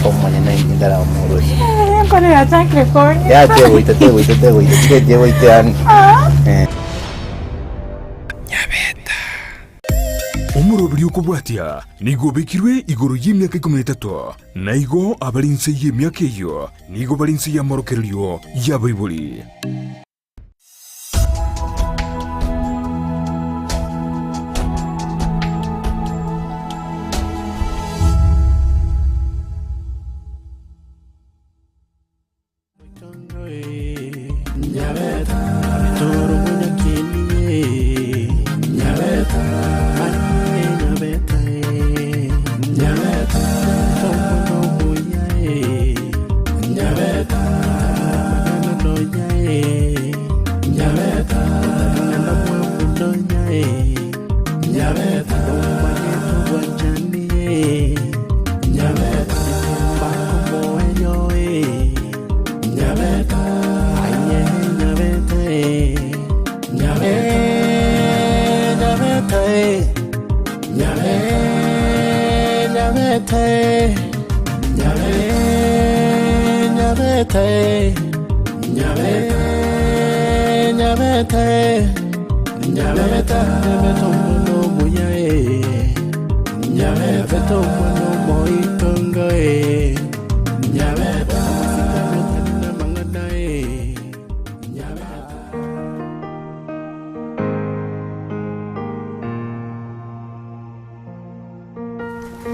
Omonyene inche ntaramorusia. Enkoro yachakire kong'ita. Yaya tegoita tegoita tegoita tiga egoite yaani. Eh. Omoroberi okobwatia nigo obekirwe igoro y'emiaka ikomi na etato, na igo abare inse y'emiaka eyio nigo bare inse y'amorokererio y'abaibori.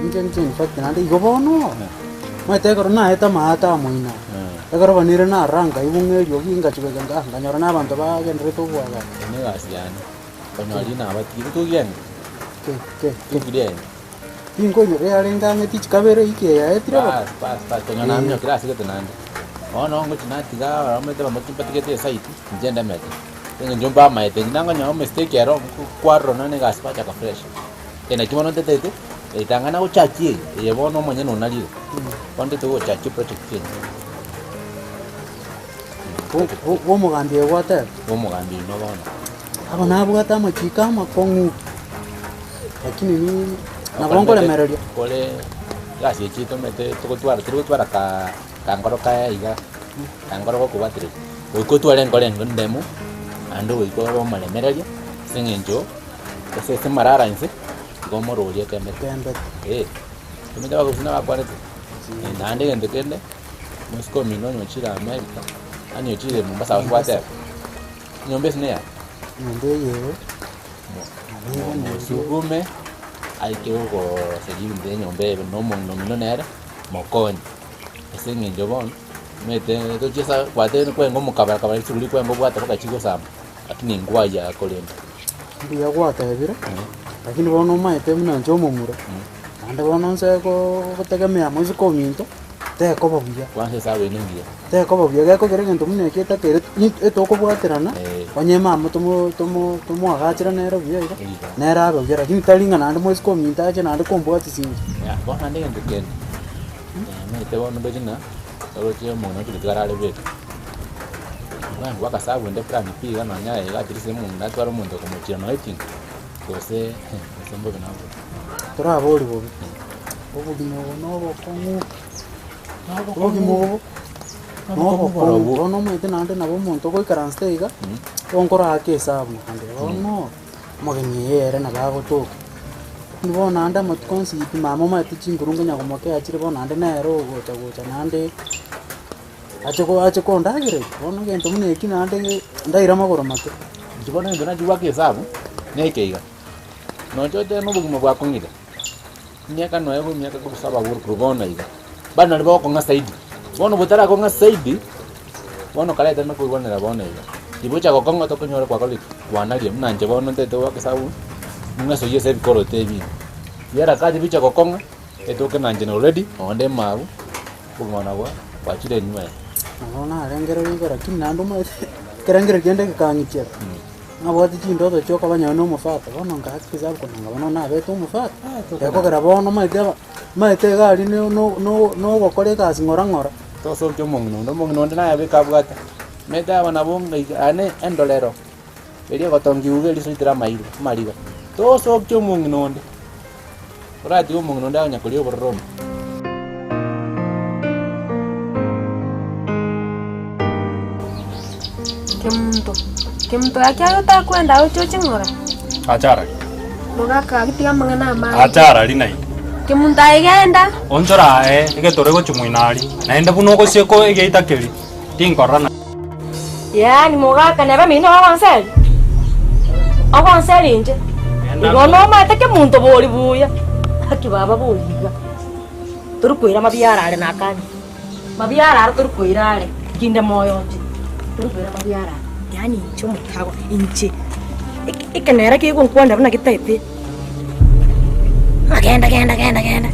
Inche inche in fact naende igo bono, omanyete ekero naete amaate amoino, ekero banire narora nkaigwa ng'a eriogi ngachia goika nka nkanyora na abanto bagendererete oboagachi. Eye na egasi yane, konyora riria nabatigire togienge, Ke ke ke togienge. Tinkoinyora yarenge ang'e tichikabere ewiki eye yaetire bono. Baas baas baas konyora naminyokire ase gete naende. Bono ngochia natiga abamanyete bamboki mbatigete esite, inche ndemete. Eng'encho mbamaete inche nangonyora omistake ero, kwarora na egasi bachaka fresh. Naki bono ntetete, ritang'ani nagochakia eye, eye bono omonyene onarire, bono ntete gochakia eproject eye. Bwa omogambi oyo gwateba? Bwa omogambi oino bono. Aba nabwate amachiko amakong'u, lakini ni nabo nkoremereria. Kore egasi eye chitomete togotwara tari gotwara ka kankoro kaya iga, kankoro gokobwatereria, goika otware enkoro ende endemu, naende goika obe omoremereria, ase eng'encho ase ase marara inse, igo omororia ekembete. Ekembete. Eh, omanyete abagusii nabakwanete, naende egento kende, omosike omino onye ochire America, yaani ochire Mombasa gose gwateba, enyomba ase neyaye. Enyomba eye ere, Mosukume aike ogoseria ebinto bia enyomba eye na omong'ina omino nere mokonye, ase eng'encho bono, omanyete tochie ase kwatebire kwenga omokabara kabara chisuguri kwenga obwate mpaka chigosamba, lakini ngwayia korende. Mbuya gwatebire, lakini bono omanyete buna inche omomura, naende bono nse gotegemea moiseke ominto, tekoba buya. Kwanza esabu eye nengiya. Tekoba buya gekogera egento buna eki etakeire etokobwaterana, Eh. onye mama tomo tomo tomoagachera nere buya iga, Iga. nere abe buya lakini tari ng'a naende moiseke ominto ache naende kombwatia chinche. Ya, bono naende egento kende, omanyete bono ndoche ng'a oroche omong'ina oche gotigara are bweka, Bwango bakasabu ende fulani pi iga nonya aye iga at least omong'ina atware omonto okomochira nonya etinga, gose gose mbobe nabobe. Torabori bobe, obogima obo na obokong'u, obogima obo na obokong'u, bono omanyete naende nabo omonto ogoikaransete iga, nkorake esabu naende bono, omogeni oyo ere nabo agotoka. Lakini bono naende amatuko onsi pi mama omanyete chinguru nkonya komokea chire bono naende nere ogocha gocha naende. Ache ko ache kondagereria, bono egento buna eki naende ndaire amagoro make. Inche bono egento nachia goaka esabu, neke iga, nonya ote na obogima bwakong'ire, emiaka nonya korwa emiaka korwa saba igoro korwa bono iga, bande naria bagokong'a zaidi, bono botarakong'a zaidi, bono kareta na koigwanera bono iga, ribocha gokong'a tokonyora kwakorire ki? Kwanaria, buna inche bono ntaete goaka esabu, ng'asoyie ase ebikoroto ebi ime, biarakati bicha gokong'a, etoke na inche already, nonde mabu. Obogima nabwo bwachire enyuma eye. Nabo narengereria igoro lakini naende omanyete ekerengererio kende gekang'ichera, nabwate chindoto chia okoba nonye na omofata, bono nkaaka esabu korwa bono nabete omofata, gekogera bono omanyete aba omanyete iga aria no- no- no- nogokora egasi ng'ora ng'ora. Tosokia omong'ina onde, omong'ina onde naye abeke abwate, omanyete aba nabo ng'a iga aane endorero, eria egotongia iga eriso ritere amairo amariga, tosokia omong'ina onde. Oratiga omong'ina onde akonya koria obororo obo. Kemunto, Kemunto gaki aye otakwenda aye oche oche ng'ora? Acha arari. Mogaka gaki tiga amang'ana amange. Acha arari naende. Kemunto aye genda. Onchora aye egetoro egochia moino aria, naende buna ogosieka egeita keria, tinkorora na. Yaani mogaka neba mino ogonseri? Ogonseri inche? Igo nomaete kemunto bori buya. Gaki baba bori iga. Tori koira mabiara are nakani. Mabiara aro tori koira are, kinde moyo inche. Tori koira mabiara are. Yaani inche omotago inche. Eke nere kegonkwanera buna getaete. Genda genda genda genda.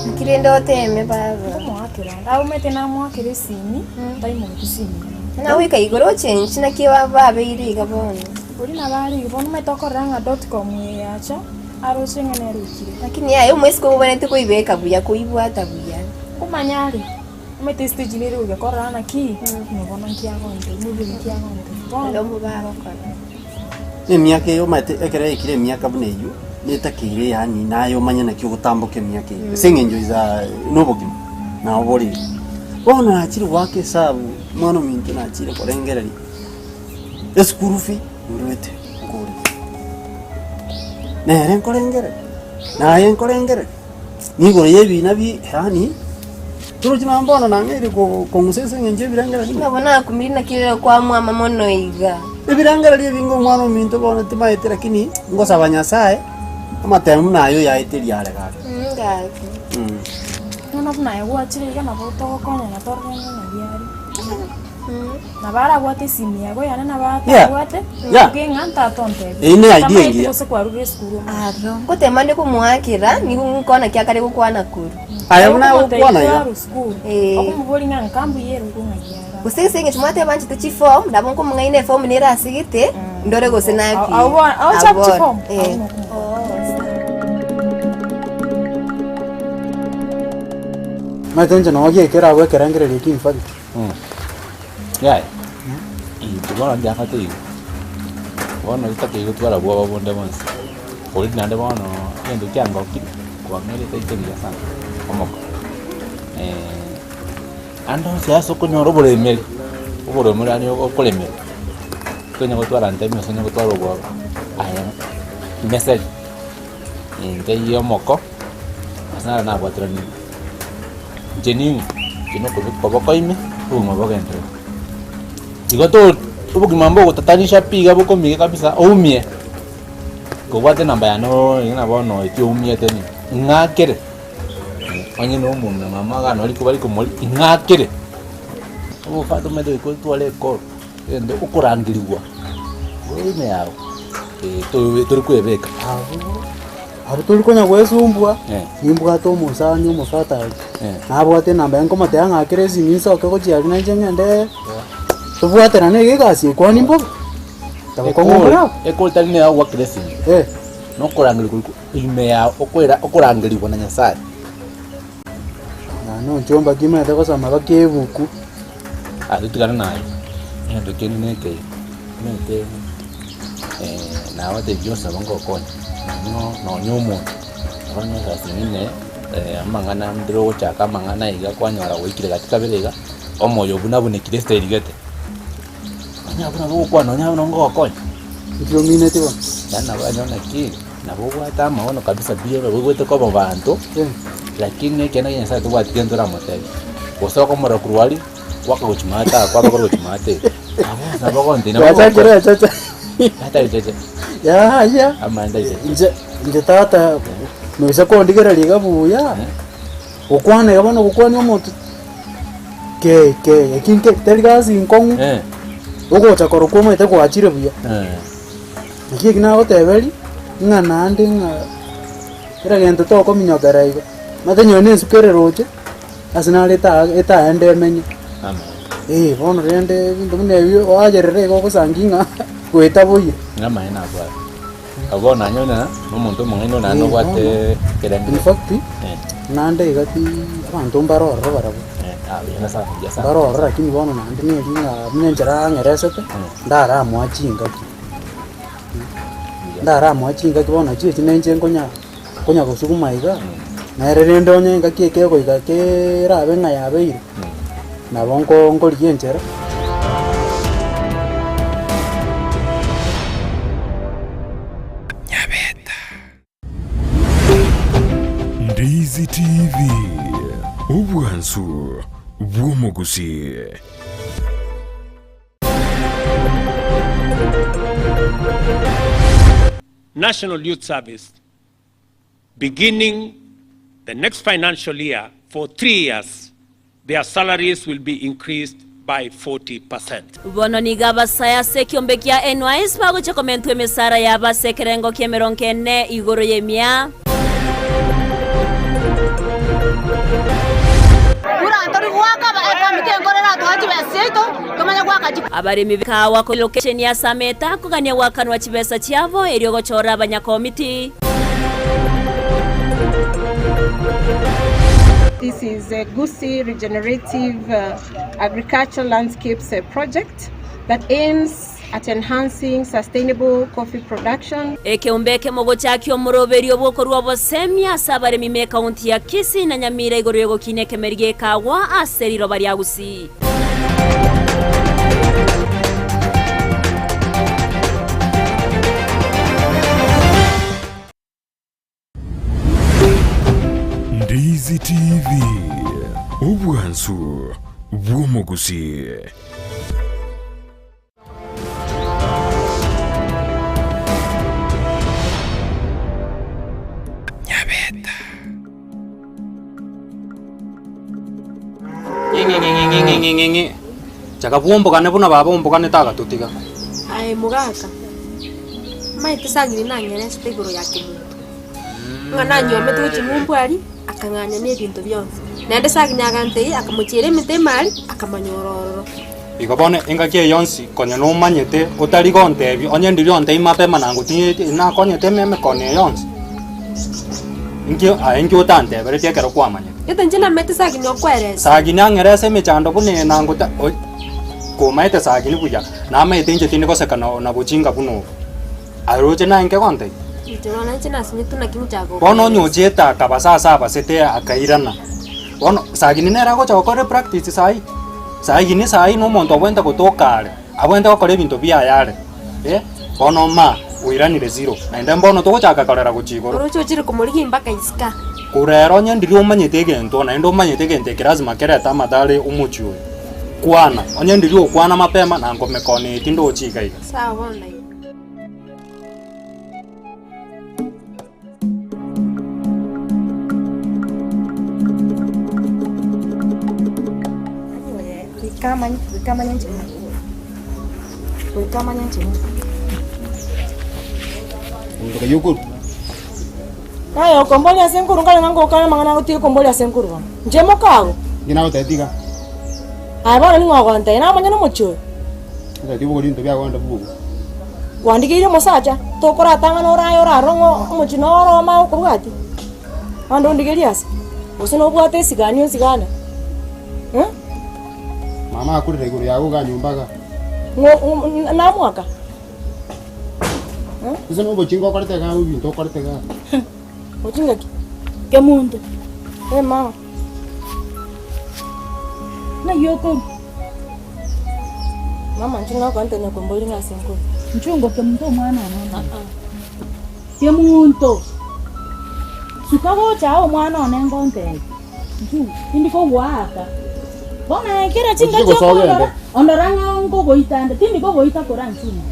Nki rende oteme baba? Nkomoakera ande. Aumete namoakera esimi, taimogetie esimi yane. Ng'a goika igoro ochenchi naki babeire iga bono. Oria nabo are iga bono omanyete okorora ng'a dotcom eye yacha, aroche ng'a nere oikire. Lakini yaya omoiseke obwenerete koibeka buya, koibwata buya. Nkomanya are, omanyete estage nere goika korora naki, ng'a bono nki agontebia, mobere nki agontebia. Bono. Ere omobe agokora. Emiaka eye omanyete ekero yaikire emiaka buna eywo, netakeire yaani naye omanye naki ogotamboka emiaka eywo, ase eng'encho is a nobogima nabo bore igo. Bono nachire goaka esabu, omwana ominto nachire korengereria. Esukuru fee ndwete nkorire, nere nkorengereria, naye nkorengereria, niigoro ya ebina bi yaani torochi nonye bono nang'eire ko- kong'usa ase eng'encho ya ebirengererio. Nabo nakumire naki rero kwamwama mono iga. Ebirengererio ebinge omwana ominto bono timaeti lakini ngosaba Nyasaye, amatemo buna aywo yaeteria are gaki. Gaki. Bono buna aye gwachire iga nabo togokonyana torore ng'a naki are. Nabo arabwate esimi yago yane nabo Yeah. atabwate, Yeah. oge ng'a ntata ontebie. Eyio ne idea Tamaeti engiya. gose kwarure esukuru omanyete. Aro. Ngotema nde komoakera, nigo nkona ki akare gokwana korwa. Aye buna Okomotebia agokwana iga. kwarwa esukuru, Eh. okomoboria ng'a nka mbuya ere okwo ng'ai ara. Gose ase eng'encho mwateba nchete chiform, nabo nkomong'aina eform nere ase gete, ndore gose naki. Abwo bono, aoche Abwo bono, chiform, eh. abwo nokomoboria. Omanyete inche noo giekera abwo ekerengererio ekia infact. Yaya, intwe bono ndiakate igo, bono totakei gotwara bwoba bonde bonsi, korende naende bono egento kiangokire, kwang'erete ite buya sana, omoko ande onsi ase okonyora oboremeri, oboremeri yaani okoremerwa, tonya gotwara ntemi gose onya gotwara obwoba, aye meseri, intaiyo omoko, ase naro nabwateranire. Inche ning'o? Inche nokobekwa koboko ime, obogima bogenderere. Igo to obogima mbogotatanisha pi iga bokomiga kabisa oumie, kobwate enamba yane oo iga nabo bono oetie oumiete nini, ng'akere, onye na omong'ina mama iga nori bari komoria, ing'akere. Obofato omanyete goika otware ekoro, egento okorangeriwa, ore ime yago, tori koebeka. Abwo abwo tori konya gwesumbua, nimbwate omosani omofatari, nabwate enamba yaye nkomotebia ng'akere esimi nsoke gochia aria nainche ng'ende tobwaterane iga egasi eye kwani mbobe? Tabokong'u mbore abwo. Ekori tari neye ogwakera esimi, nokorangerigwa ime yao okoira okorangerigwa na Nyasaye. Nonya onchomba kimanyete gosoma baka ebuku. Ase tigana naye, egento kende nekeiyo, omanyete nagotebi Joseph nabo ngokonya, nonye nonye omonto, nabo onye saa zingine amang'ana ndire ogochaka amang'ana iga kwanyora gwaikire gati kabere iga, omoyo buna bunekire estyle gete, onye abwo nabo ogokwana onye abwo nabo ngogokonya. Inki omineti bono? Yaani nabo oranyore naki, nabo obwate amaono kabisa pi oigwete koba abanto. Lakini ekeene kia Nyasaye tobwati gento oramotebie, gose okomorora korwa aria, gwaka gochia maate aa kwaba kore gochia maate iga. Abwo nabo ogontebia nabo Twachakire echeche. Tari cheche. Yaya. Amaene tari cheche. Inche inche tata noisa kondigereria iga buya, gokwana iga bono gokwania omonto kei kei eki nke teri gasi nkong'u, ogocha korokwa omanyete gwachire buya. Naki eki nagoteberia, ng'a naende ng'a. Kera gento tokominyokera igo, omanyete nyowe na esuka ere roche, ase naro eta etaende emenye. Eh, bono rende ebinto buna ebio oacherera igo ogosangi ng'a goeta boiyo. Namaene abwate. Abwo bono nonye na omonto omong'aini onye Eh, nobwate bono, ekerengo. in fact, naende iga ti abanto mbare ororo barabwo. Mbare ororo lakini bono naende neri ng'a buna enchera ang'eresete, ndaramoa chingaki, ndaramoa chingaki bono nachio echi ninche nkonya nkonya gosuguma iga, nere rende onye engaki eke egoika keerabe ng'a yabeire, nabo nko nkorigia enchera. Ndizi TV, obwansu bw'omogusii. National Youth Service beginning the next financial year for 3 years their salaries will be increased by 40%. Bono nigo abasae ase ekiombe kia NYS bagochia komentwa emesara yabo ase ekerengo ki'emerongo ene igoro y'emia. Abaremi b'ekahawa korwa lokesheni ya Sameta kogania goakanwa chibesa chiabo erio gochora abanyakomiti. This is a Gusii Regenerative Agriculture Landscapes project that aims at enhancing sustainable coffee production. Ekeombe ekemo gochakia omoroberio bw'okorua obosemia ase abaremi b'ekaunti ya Kisii na Nyamira igoro y'ogokina ekemeri gi'ekagwa ase riroba ria Gusii. Ndizi TV, obwansu bw'omogusii. Ng'ing'ing'ing'ing'ing'ing'ing'i. Chaka bwombogane buna baba omboganete agatotiga. Aye mogaka, omanyete Sagini nang'eresete igoro ya kemunto, ng'a nanyiomete gochia ng'umbu aria, akang'anya na ebinto bionsi. Naende Sagini agantebia, akamochiera emete ime aria, akamanyora ororo. Igo bono engaki eye yonsi konya nomanyete otari gontebia, onye ndiria ontebia mapema nangotinyeti nakonyete emekono eye yonsi. Inki aye inki otanteberetie ekero kwamanyete? Gete inche namanyete Sagini okweresa. Sagini ang'erese emechando buna eye nangota oi komaete Sagini buya, namaete inche tindi goseka na na bochinga buna obo. Aye roche naye inke gontebia? Inche bono inche nasinyetwe naki ngochaka Bono onye gokoeresa. ochiete akabasa ase abasete akairana. Bono Sagini nere agocha gokora epractice saii. Sagini saii na omonto obwenerete gotoka are, abwenerete gokora ebinto biaye are, eh, bono ma oiranire zero, naende mbono togochaka korera gochia igoro. Oroche ochire komorigia mpaka isiko aa. Korwa ero onye ndiria omanyete egento, naende omanyete egento eke lazima kerete amadhara omochie oyo, kwana, onye ndiria okwana mapema na nkomekona eye tindochi iga iga. Sawa bono naigwa. Naye okomboria ase nkuru nkare ng'a ngokana amang'ana agotiga okomboria ase nkuru bono. Inche mokago? Inche nagotebia tiga. Aye bono ning'o ogontebia namanye nomochie oyo? Otebeti bogori ebinto biago onde bubu. Kwandigeire omosacha, tokoratang'ana oraye orarore ng'a omochie noro ome agokobwatia, naende ondigerie ase, gose nobwate esigani onsigane eh? Mama akorera igoro yago iga nyomba iga. Ng'o namwaka? Gose nobochinga okorete iga ebinto okorete iga. Bochinga ki? Kemunto. Eh mama. Ng'ai okorwa? Mama inche nokontenya kombori ng'a ase nkorwa. Nchungo kemunto omwana one omwana. Kemunto. Suka gocha aa omwana one ngontebi. Nchungo tindi kogoaka. Bono aye kera chingaki Ochie gosoa okondora, ogende. ondora ng'a nkogoita nde, tindi kogoita kora nchungo.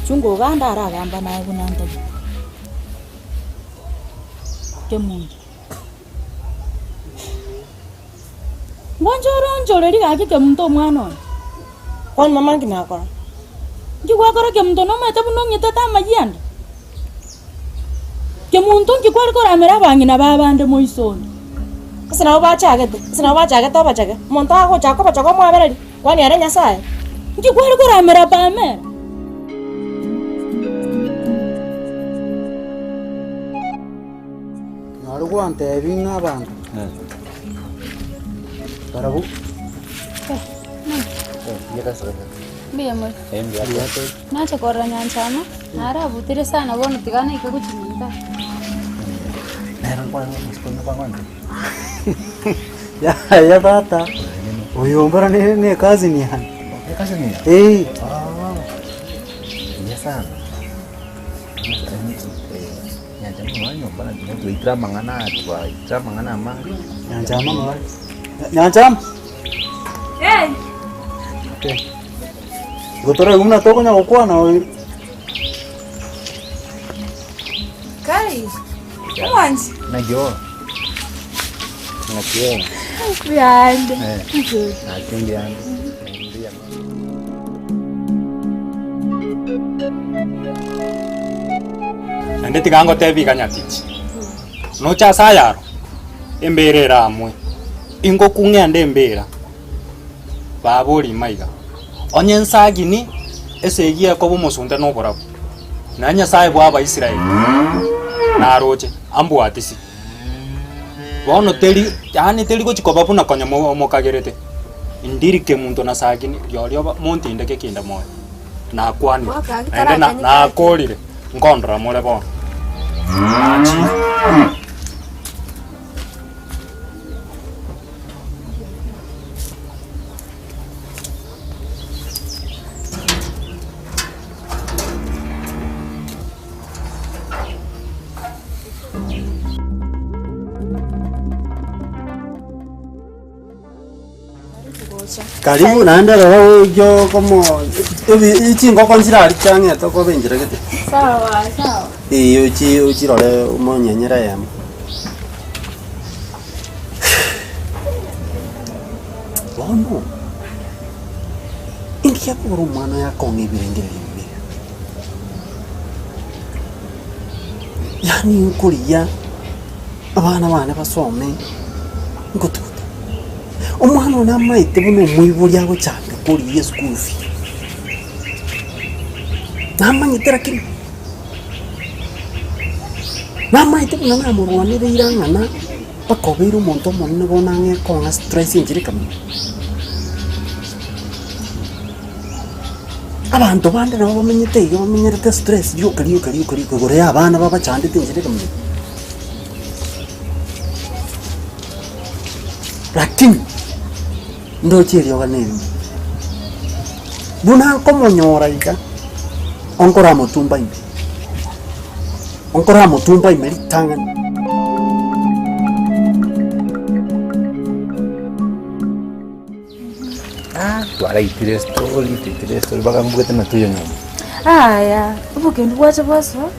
Chungo ogande aragamba naye buna ntagete. Kemunto. Ngonchore onchoreri gaki kemunto omwana one. Kwani mama nki nakora? Nki gwakora kemunto nomanyete buna ong'itete amayia ande? Kemunto nki kware koramera abang'ina b'abande moiso onde? Ase nabo bachagete, ase nabo bachagete obachake, omonto agochaka obochake omwabereri, kwani ere Nyasaye? Nki kware koramera Pamela? Nare gwantebia ng'a abanto barabwo. Mbuya more. Nacha korora Nyanchama, nare abutire sana bono tiga naike gochia nyomba. Yaya tata, oyo mbora ne ne cousin yane. Eh. Buya sana. Twaitire amang'ana aya, twaitire amang'ana amange. Nyanchama nore. Nyanchama. Hey. Okay. Igo toraigwe buna tokonya gokwana oyo. Kai. Omwanchi. Naki oo? Naki oo? Mbuya ande. Eh. Naki mbuya ande. Mbuya. Naende tiga ngotebie iga nyatichi, noche ase ayaro, embeera ere amwe, ingokung'ende embeera, baba orima iga. Onye ensagini esegi ekoba omosunte na oborabu, na Nyasae bw'Abaisraeli naroche ambwatisi. Bono teri, yaani teri gochia koba buna konya mokagerete, ndiri kemunto na sagini, riorio montindeke kinde moyo. Nakwanire, naende na- nakorire, nkondora more bono. Nachire. Karibu naende rora oikio komo ebi chingoko nchirari chiang'ete okoba enchera gete. Sawa sawa. Ee ochi ochirore omonyenyere eyemo. Bono, inki gekogera omwana oyo akong'a ebirengererio ebibe iga? Yaani nkorigia abana bane basome, ngotuguta. Omwana one amaete buna omoibori agochaka korigia eschool fee, namanyete lakini namaete buna namorwanereire ang'ana mpaka obeire omonto omonene bono ang'e kong'a stress enchera ekamina. Abanto bande nabo bamenyete iga bamenyerete stress rioka rioka rioka rioka igoro ya abana babachandete enchera ekamina. Lakini ndoche erioba nerimo, buna nkomonyora iga, onkore amotumba ime, onkore amotumba ime ritang'ani. Twaraitire estori, twaitire estori mpaka mbwate na toiyo nyomba. Aya, obokendu bwacha bwasoa,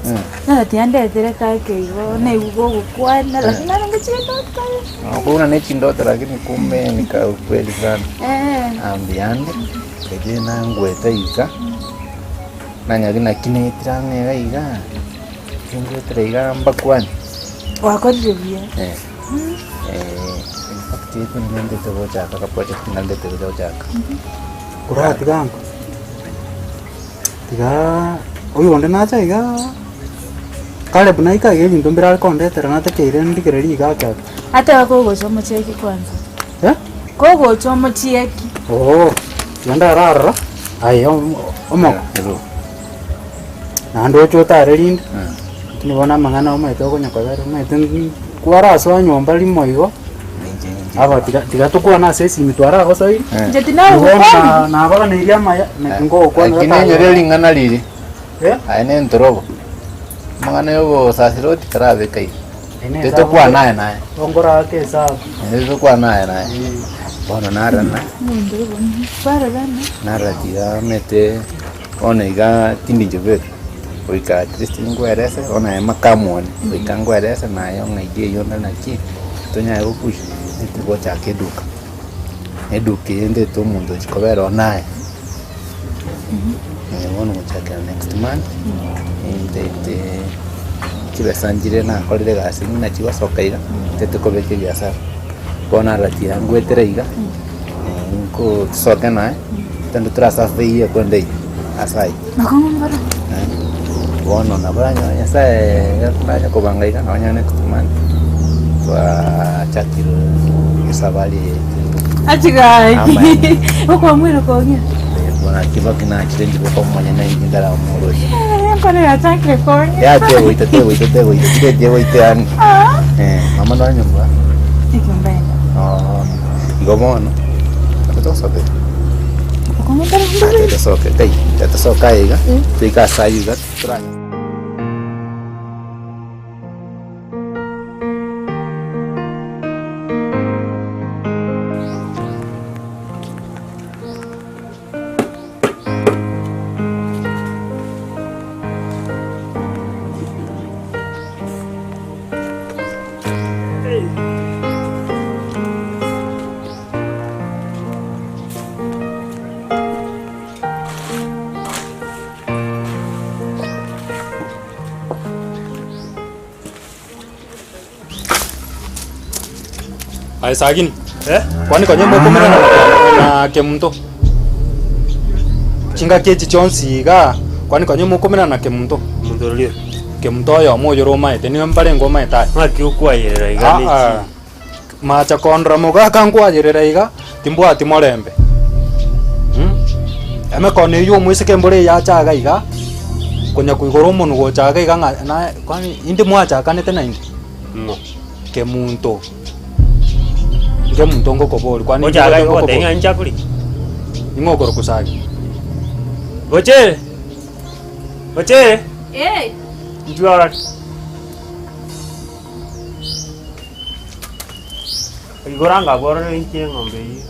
naro tiandetere kake igo, naigwa gogokwana, lakini naro ngochire ndoto aye. Okuna ne chindoto lakini kumbe ni ka ukweli sana. Eh. Ambiande, eje nangwete iga, nanyari naki naetire ang'e iga iga, ningwetera iga mbakwane. Gwakorire buya. Eh. In fact ekero nandete gochaka aka project nandete gochaka. Koratiga ango, tigaa oyonde nacha igaa, Caleb naika iga ebinto mbire are kondetera natakeire ndigererie iga ake ake. Ateba kogocha omochieki kwanza. Eh? Kogocha omochieki. Oo, tiga ndararora, aye omoko. Naende oche otare rinde, lakini bono amang'ana omanyete okonya kobera, omanyete kwarasoa nyomba rimo igo, aba tiga tiga tokwane ase esimi twaragosoirie. Inche tinagokwania. Igo nabaganeirie amaya, naki ngogokwana Lakini enyore ring'ana riri, aye nentorobo, amang'ana ya obosasiroti tarabeka iga. Titokwana aye naye. Ongorake esabu. Titokwana aye naye. Bono narana, Barorana. narora tiga omanyete Bono iga tindi inche bweka, goika at least nkwerese, bono aye makamu one, goika nkwerese naye ong'aidie eywo onde naki, tonyare gopush, gochaka eduka. Eduka eye ndete omonto ochia kobera one aye, bono gochakera next month, nintete chibesa nchire nakorire egasi ng'a chigosoka iga, ntete kobeka ebiasara. Bono arora tiga ngwetera iga. Nko tosoke naye, togende torasafe eywo ekwenda eywo, ase aywo. Bono nabo oranyore Nyasaye nanye kobanga iga nonye next month, twachakire esabari eye yaito. Achigaki. Okwamwire kong'ia. Bwana Kibaki nachire nchibe komonyene inche ntaramoroche. Eh, Enkono yachakire kong'ia. Ya tegoita tegoita tegoita tigetie goita yani. Ah. Eh, mama ndore nyomba. Ekiombaenda. Oh. Igo bono. Nabo tosoke. Okong'etera Ah, tosoke. Tai, tosoka iga. Toika ase aywo iga toranya. Aye Sagini, kwani konya mokomerana na Kemunto? Chingaki echi chionsi igaa, kwani konya mokomerana na Kemunto? Omonto oria? Kemunto oyomo oyore omaete, nigo mbarenge omaete aye. Ng'aki okwayerera iga Ah, ne ah. Macha kondora mogaka nkwayerera iga, timbwati morembe. Emekono eyio omoiseke mbore eyacha iga iga, konya koigora omonwa gocha iga iga ng'a naye kwani inde mwachakanete naende? Ng'o? Kemunto. Nkemunto ngokoboria kwani Gocha iga inche iga ogoteba ng'a ngokoboria. inche akorigia? Ning'o okorokwa Sagi? Bochere! Bochere! Eh. Intwe orore. Igoro anga abwo orore inche eng'ombe eyio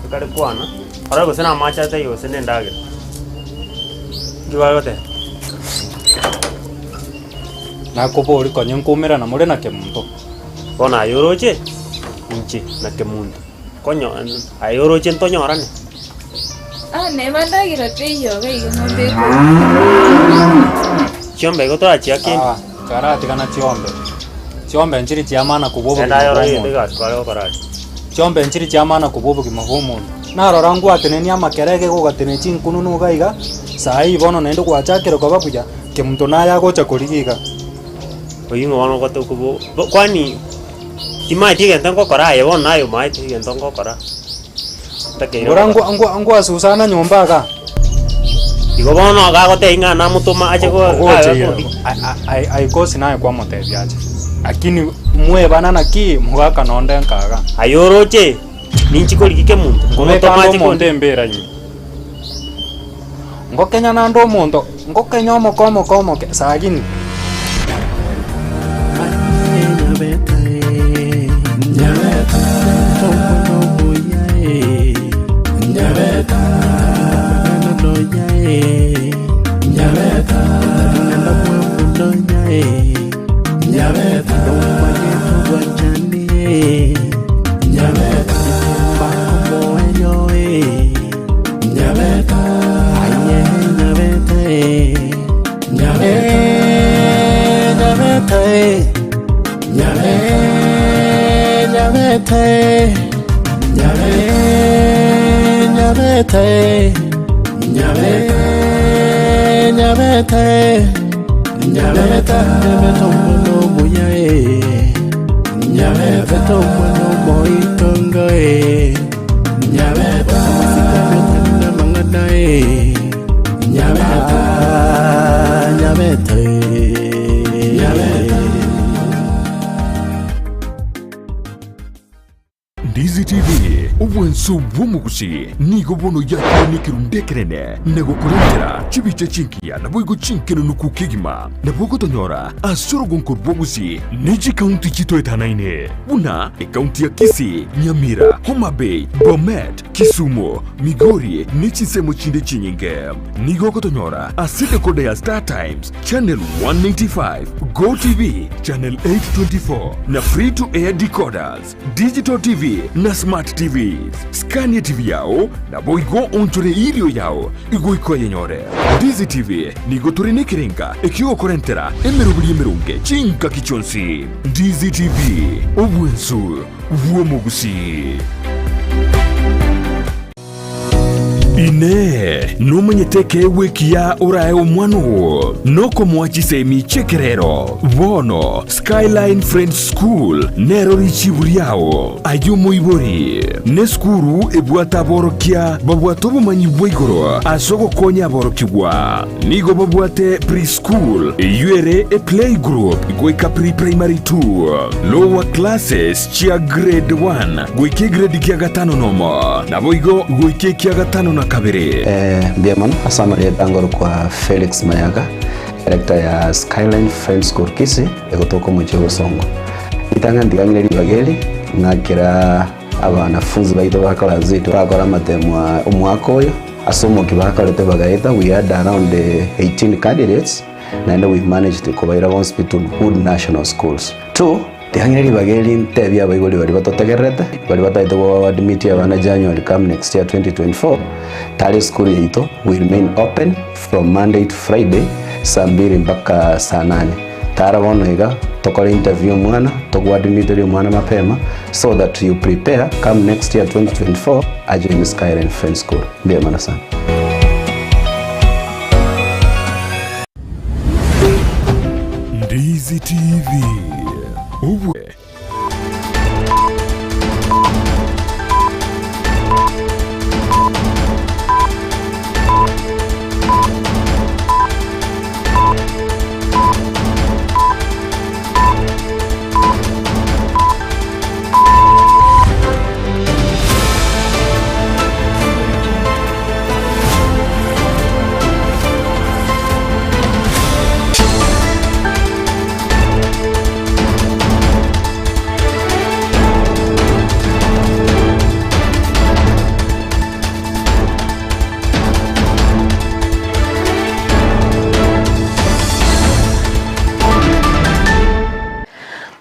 ekare kwana, orore gose na amache ataiyo gose na endagera. Inki bagoteba? Nakoboria konya nkoumerana more na Kemunto. Bono aye oroche inche na Kemunto, konyo aye oroche ntonyorane. Ah, neba ndagera teiyo iga iga ng'ombe ekoria. Chiombe igo torachiake inde. Ah, karatigana chiombe. Chiombe nchiri chiamana kobua Genda obogima aye bwa orore egento omonto. egasi kware gokora aria. Chiombe nchiri chiamana kobua obogima bwa omonto. Narora ngwatenenia amakerege gogatenenia chinkununu iga iga, saa hii bono naende gwachakire koba buya, kemunto naye agocha korigia iga. Oyio ng'o bono ogote okobo kwani timaeti egento ngokora aye bono naye omaete egento ngokora. Ntakeire Ngora gokora. ngwa ngwa ngwasusana nyomba igaa. Igo bono gagotebia ng'a namotoma ache go Ogocha aye iga akondi. aikosi naye kwamotebia ache. Lakini mwebana naki mogaka nonde nkaga. Aye oroche ninchi korigia kemunto Ngobeka nkomotoma ande ache omonto kondi. embera ime. Ngokenya nande omonto, ngokenya omoke omoke omoke, sagini. Ndizi TV, obwanso bw'omogusi, nigo bono yakire nekerundu ekenene na gokorentera chibicha chingiya naboigo chinkenenuku kegima. Nabo ogotonyora ase orogonko rw'obogusi ne chikaunti chitoetanaine buna ekaunti ya Kisii, Nyamira, Homa Bay, Bomet, Kisumu, Migori ne chinsemo chinde chinyinge. Nigo ogotonyora ase decoder ya Star Times, Channel 195, Go TV, Channel 824 na Free to Air decoders, Digital TV na Smart TVs. Skania TV yao naboigo onchore irio yao igoika oyenyore. Ndizi TV nigo tore nekerenga ekiogokorentera emeroberi emeronge chingaki chionsi. Ndizi TV, obwensu bw'omogusii. Inee! Nomanyete ekeegwa ekiya orae omwana oo? Nokomoa chisemi chi'ekerero. Bono Skyline Friends School nero richibu riao. Aye omoibori, nesukuru ebwate aborokia babwate obomanyi bwa igoro ase ogokonya aborokigwa. Nigo babwate pre-school eyio ere eplaygroup goika pre-primary 2, lower classes chia grade 1 goika egrade kia gatano nomo, naboigo goika ekia gatano na kabere. Mbuya mono ase amarieta ngorokwa Felix Mayaga, director ya Skyline Friends School Kisii, egotoka omochie o Bosongo. Ritang'ani ntigang'ire ribaga eri, ng'akera abanafunzi baito ba class eight bakora amatemo aa omwaka oyo, ase omokia bakorete bagaeta, we had around 18 candidates, naende we managed kobaira bonsi pi to good national schools. Two, tigang'ire ribaga eri ntebie abaibori baria batotegererete, baria batagete go admit abana January come next year 2024, tari esukuru yaito we remain open from Monday to Friday saa mbiri mpaka saa nane. Tara bono iga tokore interview omwana, togoadmiterie omwana mapema so that you prepare come next year 2024 ajoin Skyline Friends School. Mbuya mono sana. Ndizi TV. Obwe.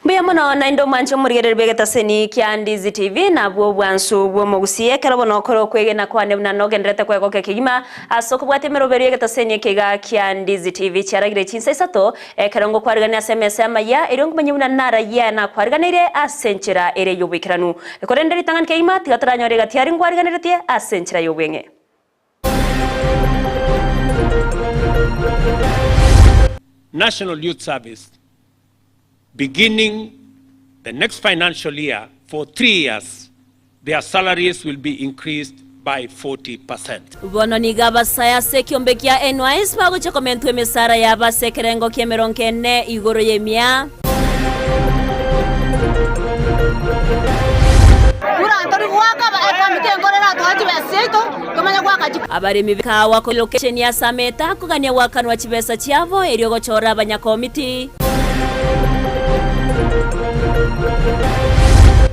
Mbuya mono naende omwanche omorigereria bw'egetaseni kia Ndizi TV nabwo obwansu bw'omogusie ekero bono okore okwegena kwane buna nogenderete kwegokia kegima ase okobwatia emeroberio y'egetaseni eke iga kia Ndizi TV chiaragire chinsa isato Ekero ngokwarigania ase emesa y'amayia, erio nkomanye buna narayia nakwariganeire ase enchera ere y'oboikeranu. Korende ritang'ani kegima tiga toranyore egati aria nkwariganeretie ase enchera y'obweng'e. National Youth Service beginning the next financial year for 3 years Their salaries will be increased by 40 percent. Bono nigo abasae ase ekiombe kia NYS bagochia komentwa emesara yabo ase ekerengo ki'emerongo ene igoro y'emia. Abaremi b'ekahawa korwa location ya Sameta kogania goakanwa chibesa chiabo erio gochora abanyakomiti.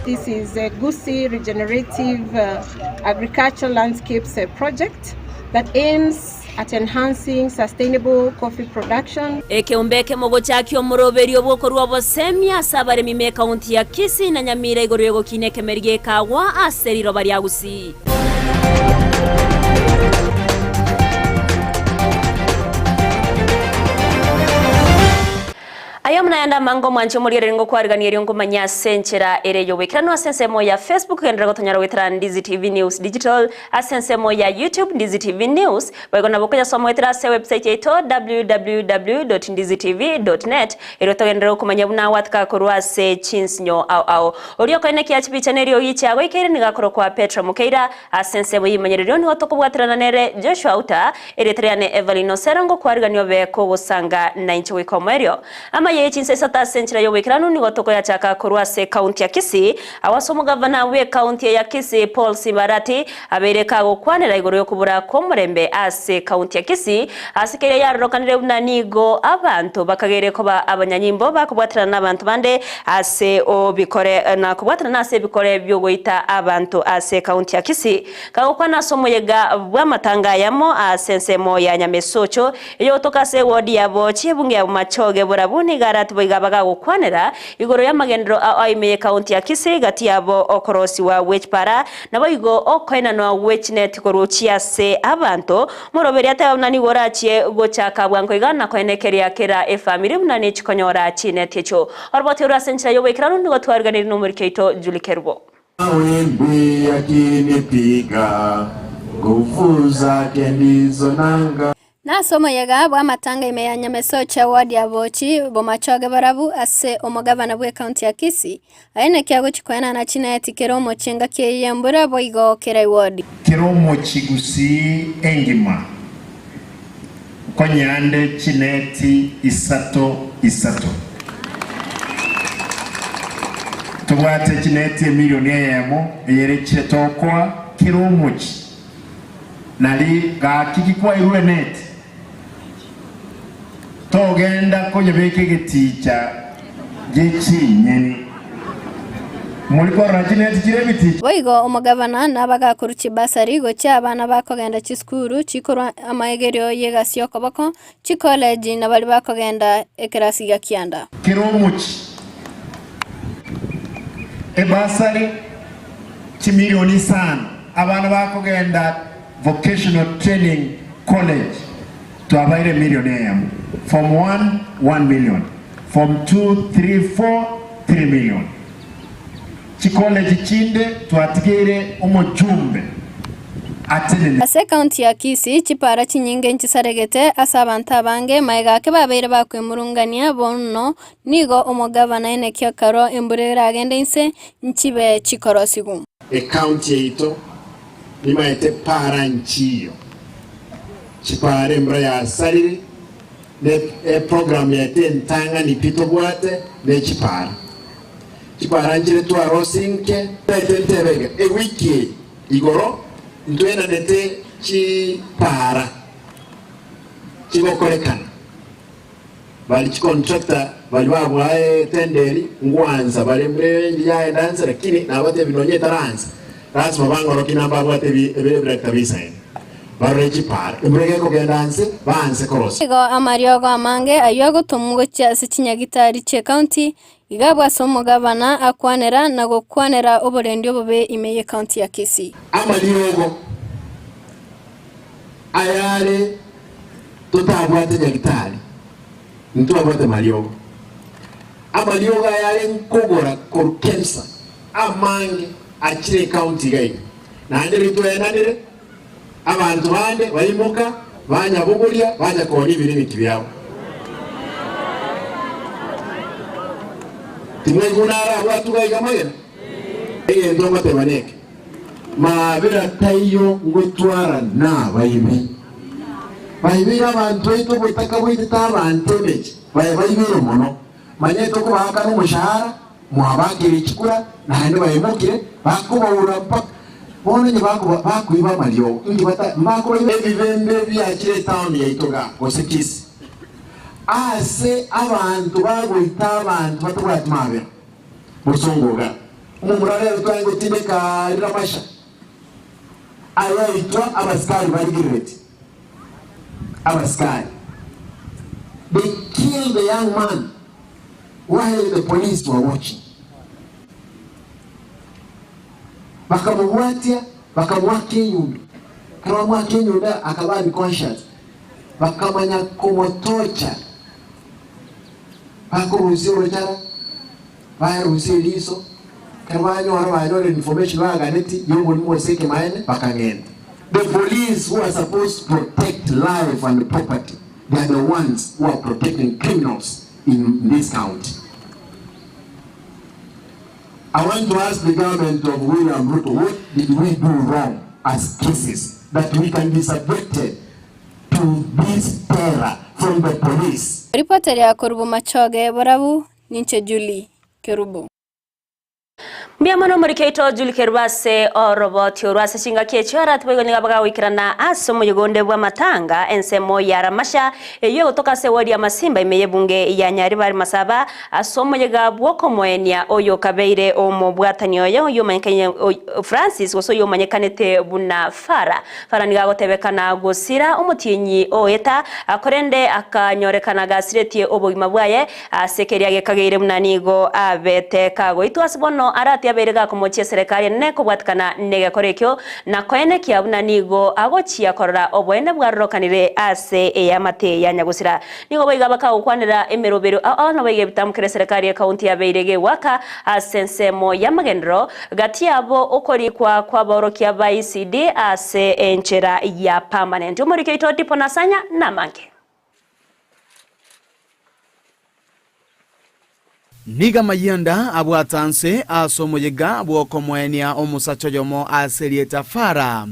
This is a Gusii Regenerative Agriculture Landscapes Project that aims at enhancing sustainable coffee production. Ekeombe ekemo gochakia omoroberio bw'okorua obosemia ase abaremi m'ekaunti ya Kisii na Nyamira igoro y'ogokina ekemeri gi'ekagwa ase riroba ria Gusii. Aye omonayande amange omwanche omorigereri ngokwarigania erio nkomanye ase enchera ere y'oboikeranu ase ensemo ya Facebook genderera gotonyora goetera Ndizi TV News Digital ase ensemo ya YouTube Ndizi TV News boigo nabo okoyasoma goetera ase website yaito www.ndizitv.net erio togenderere gokomanya buna gwatika korwa ase chinsinyo ao ao Oria okoenekia chibicha neriogi chiagoikeire nigo akorokwa Petro Mokeira. Ase ensemo y'ebimanyererio nigo tokobwaterana nere Joshua Uta, erieta riane Evelyn Osero ngokwarigania obe kogosanga nainche goika omoerio. Amaya ye chinsa isato ase enchera y'oboikeranu nigo tokoyachaka korwa ase ekaunti ya Kisii, agwo ase omogavana bw'ekaunti eye ya Kisii Paul Simbarati abeire kagokwanera igoro y'okobura kw'omorembe ase ekaunti ya Kisii ase keria yarorokanire buna nigo abanto bakageire koba abanyanyimbo bakobwaterana nabanto bande Ase obikore na kobwatanana ase ebikore bi'ogoita abanto ase ekaunti ya Kisii, kagokwana ase omoyega bw'amatanga ayamo ase ensemo ya Nyamesocho eyogotoka ase ewodi ya Bochi ebunge ya Bomachoge Borabu nigo arati boigo bagagokwanera igoro y'amagenderero ao aime y'ekaunti ya Kisii gati yabo okorosiwa gw'echipara naboigo okoenanwa gw'echineti korwa ochia ase abanto Moroberi ateba buna nigo orachie gochaka bwango iga na koenekeria kera efamiri buna nechikonyora chineti echio. Oroboti orwo ase enchera y'oboikeranu nigo twariganirie nomoriki oito Julie Kerubo. Mawimbi yakinipiga. Nguvu zake ndizo nanga. Nase omoyega bw'amatanga ime ya Nyamesocha ward ya Bochi, Bomachoge Borabu ase omogabana bw'ecounty ya Kisii, aye naki agochia koenana chineti kera omochie engaki eye y'embura boigo kera eward. Kera omochie gusii engima nkonyande chineti isato isato. Tobwate chineti emilioni eyemo eyerechire tokoa kera omochie. Nari gaki ki kwairwe eneti? Togenda koyebeka egeticha gie chinyeni. Mori korora chineti chire ebiticha? Boigo omogavana nabagakorwa chibasari gochia abana bakogenda chisukuru chikorwa amaegerio y'egasi y'okoboko, chikoleji na baria bakogenda ekerasi gia kianda. Kera omochie ebasari chimilioni isano abana bakogenda Vocational Training College twabaire emilioni eyemo, form one, one million, form two, three, four, three million. Chicollege chinde twatigeire omochumbe atenene. Ase ekaunti ya Kisii, chipara chinyinge nchisaregete ase abanto abange, magega ake babeire bakwemurungania bono nigo omogavana Enekia akarua embura eragende inse nchibe chikorosigwa. Ekaunti yaito nimaete para nchiyo chipara embura yasarire ne eprogram yaito entang'ani pi tobwate ne chipara. Chipara nchire twarosinke. Naete ntebe iga, ewiki eye igoro ntwenanete chipara chigokorekana. Bari chicontractor bari babwae etender eri ngwansa bare mbura ende yaenda nse lakini nabatebi nonye etaransa lasima bang'oroki na mbabwate ebi ebirector bisaine barore chipara embura gekogenda nse baanse korosia. Nigo amariogo amange ayio agotomwa gochia ase chinyagitari chi'ecounty, iga abwo ase omogabana akwanera na gokwanera oborendi obobe ime y'ecounty ya Kisii. Amariogo ayare totabwate nyagitari, ntwabwate mariogo. Amariogo aya are nkogora korwa Kemsa amange achire ecounty iga iga. Naende riria twaenanire, abanto bande baimoka banyabogoria bacha koonia ebirimiti biabo. Timwaigwa naro abwo atuga iga amagena? Egento ngoteba neke, Maabera taiyo ngotwara nabaibi. Baibeire abanto baito obotaka bwaitete abanto emechie, baye baibeire mono. Manyete okobaakana omoshahara, mwabaakire chikura, naende baimokire, bakobaura mpaka bono onye bakoba bakoiba amariogo, inki bata mbakobaiba? Ebibembe biachire etaoni yaito igaa, gose Kisii, aase abanto bagoita abanto batabwati maabera. Bosongo iga, omomura rero twaye gotindeka riramasha ayaitwa abasikari barigerereti abasikari they killed the young man while the police were watching bakamobwatia bakamoaka enyundo ekero bamoaka enyundo akaba unconscious bakamanya komotocha Bakorusia orochara, barusia eriso, ekero banyora banyora information baganeti y'oborimo ase ekemaene, bakagenda. The police who are supposed to protect life and property, they are the ones who are protecting criminals in this county. I want to ask the government of William Ruto, what did we do wrong as cases that we can be subjected to this terror from the police. Ripoti ria korwa Bomachoge Borabu, ninche Julie Kerubo. Mbuya mono omoriki oito Julie Kerubo ase oroboti orwo ase chingaki echio aratiboigwe nigo bagagoikerana ase omoyega onde bw'amatanga ensemo ya Ramasha eyio egotoka ase ewodi ya Masimba ime y'ebunge ya Nyaribari Masaba ase omoyega bw'okomoenia oyo okabeire omobwatani oye oyio omanyekaine Francis gose oyio omanyekanete buna Fara. Fara nigo agotebekana gosira omotienyi oeta, korende akanyorekana gasiretie obogima bwaye ase keria gekageire buna nigo abete kagoitwa. Ase bono Bono Arati abeire gakomochia eserekari enene kobwatikana negekora ekio, na koenekia buna nigo agochia korora oboene bwarorokanire ase eamate ya nyagosira. Nigo boigo abakagokwanera emeroberio ao ao naboigo ebitamokera eserekari y'ekaunti yabeire gegwaka ase ensemo y'amagenderero gati yabo okorikwa kw'abaorokia ba ECD ase enchera ya permanent. Omoriki oito Dipo Nasanya namange. Nigo amayianda abwata nse ase omoyega bw'okomoenia omosacha oyomo ase erieta Farah,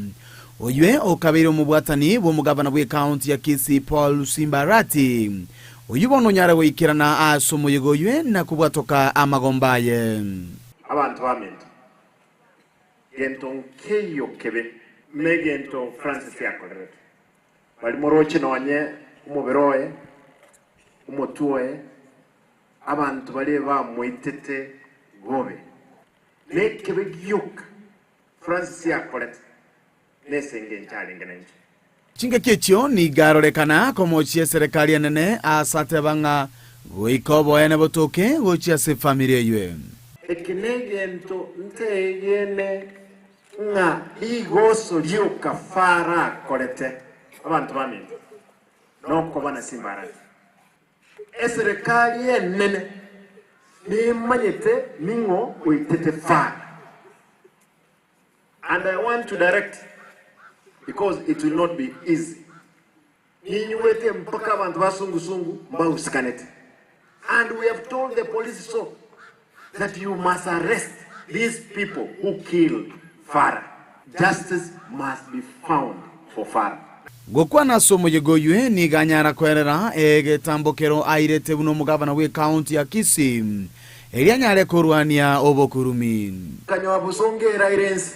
oywe okabeire omobwatani bw'omogavana bw'ekaunti ya Kisii Paul Lusimba Arati, oyio bono onyare goikerana ase omoyega oywe na kobwatoka amagomba aye. Abanto baminto, gento nkeiyo kebe negento Francis akorerete. Baria moroche nonye omobere oye, omotwe oye, abanto baria bamoitete bobe. Nekebe gioka Francis akorete nese engencho arenge nenche. Chingaki echio nigo arorekana komochia eserekari enene ase ateba ng'a goika oboene botoke gochia ase efamiri eywe. Eke negento nteegene ng'a rigoso rioka Farao akorete abanto baminto nokoba na chimbarasi. Eserekari enene nemanyete ning'o oitete Farao. And I want to direct because it will not be easy. Ninyuwete mpaka abanto ba sungusungu mbahusikanete and we have told the police so that you must arrest these people who killed Farah. Justice must be found for Farah. Gokwana ase omoyega oywe nigo anyara koerera egetambokero airete buna omogavana bw'ekaunti ya Kisii, erio anyare korwania obokurumi. Nkanyoa bosongo eraire ense.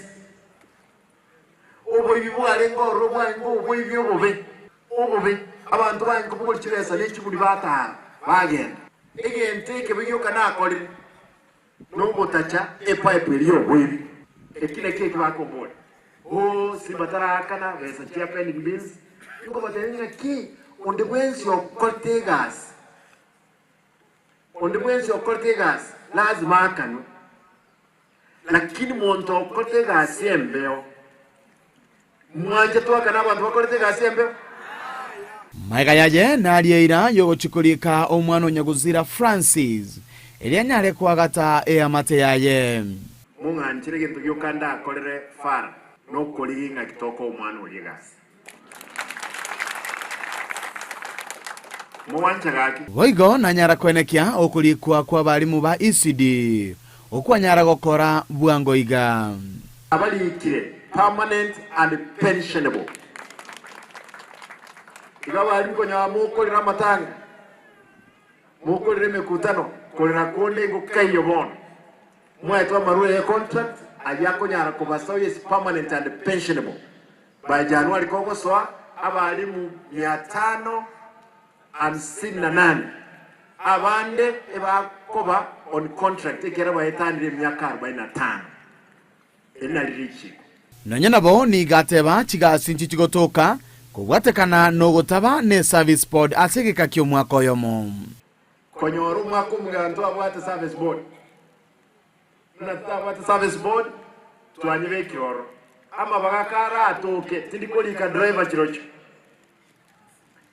Oboibi bwarenge ororo bwarenge oboibi obobe, obobe. Abanto barenge kobogoria chibesa ne chiguri bataara, bagenda. Egento ekebe gioka nakorire nogotacha epipe eria y'oboibi. Eki nakio eki bakomboria, Oo, simba taraakana besa chia pending bills. Nkobatebia ng'aki onde bwensi okorete egasi, onde bwensi okorete egasi lazima aakanwe. Lakini monto okorete egasi embeo, mwanche twakane abanto bakorete egasi embeo? Magega yaye narie eira y'ogochia korika omwana o Nyagusira Francis, erio anyare koagata eamate yaye. Mong'anchere egento gioka ndakorere Farao, nokorigia ing'aki tokoa omwana oria egasi. Mogwancha gaki. Boigo nanyara koenekia okorikwa kw'abalimu ba ECD okwanyara gokora bwango iga. Abarikire, permanent and pensionable. Igo abalimu konyora mokorera amatanga, mokorera emekutano, korera konde igo kaiyo bono. Mwaetwe amarwa ye contract ayio akonyara kobasa oyo is permanent and pensionable. By January kogosoa abalimu mia tano hamsini na nane abande ebakoba on contract ekiagera baetanire emiaka arobaini na tano. Eri nari richiiko. Nonya nabo nigo ateba chigasi nchichi gotoka kobwatekana nogotaba ne service board ase egeka ki'omwaka oyomo. Konyora omwaka omogima ntwabwate service board. Buna totabwate service board, twanyebekire ororo. Amabaga karatoke, tindi korika driver chirochio.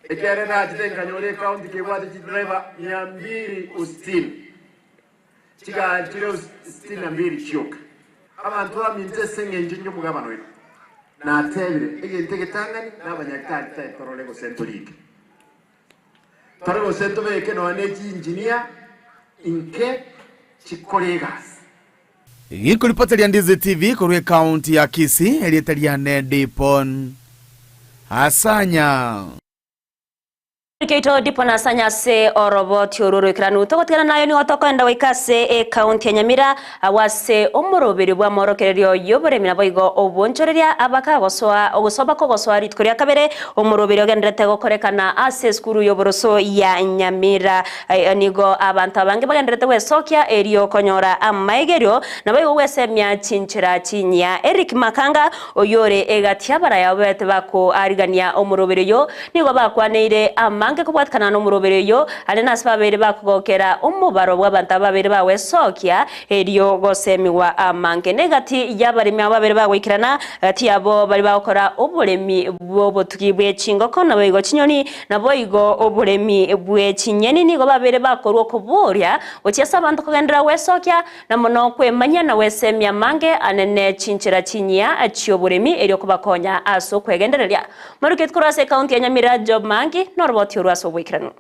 Ekiagera nachete nkanyora ecounty kebwate chidriver mia mbiri usitini, chigari chire sitini na mbiri chioka. Abanto baminto ase eng'encho inche omogabana oino, natebire egento egetang'ani nabanyagitari tari torore gose ntorike. Tore gose ntobeke nonya ne chiinjinia inke chikore egasi. Gikoripota ria Ndizi TV korwa ekaunti ya Kisii, erieta riane Dipon Asanya. Keito Dipon Asanya ase oroboti orwo roikeranu. Togotigana nayo nigo tokoenda goika ase ekaunti ya Nyamira Agwo ase omoroberi bw'amorokererio y'oboremi naboigo obwonchoreria abakagosoa ogosoa bakogosoa rituko ria kabere, omoroberi ogendererete gokorekana ase esukuru y'oboroso ya Nyamira. Nigo abanto abange bagendererete gwesokia erio konyora amaegerio, naboigo gwesemia chinchera chinyia. Eric Makanga, oyore egati y'abaraya babete bakoarigania omoroberi oyo, nigo bakwaneire ama. amange kobwatikana nomoroberi oyio are nase babeire bakogokera omobaro bw'abanto aba babeire bagwesokia erio gosemigwa amange. Negati y'abaremi abo babeire bagoikerana gati yabo baria bagokora oboremi bw'obotugi bwe chingoko naboigo chinyoni naboigo oboremi bwe chinyeni nigo babeire bakorwa okoboria gochia ase abanto kogenderera gwesokia Na mono kwemanyia na gwesemia amange anene chinchera chinyia chi'oboremi erio kobakonya ase okwegendereria. Maruketi korwa ase ekaunti ya Nyamira Job Mangi noroboti orwo ase oboikeranu.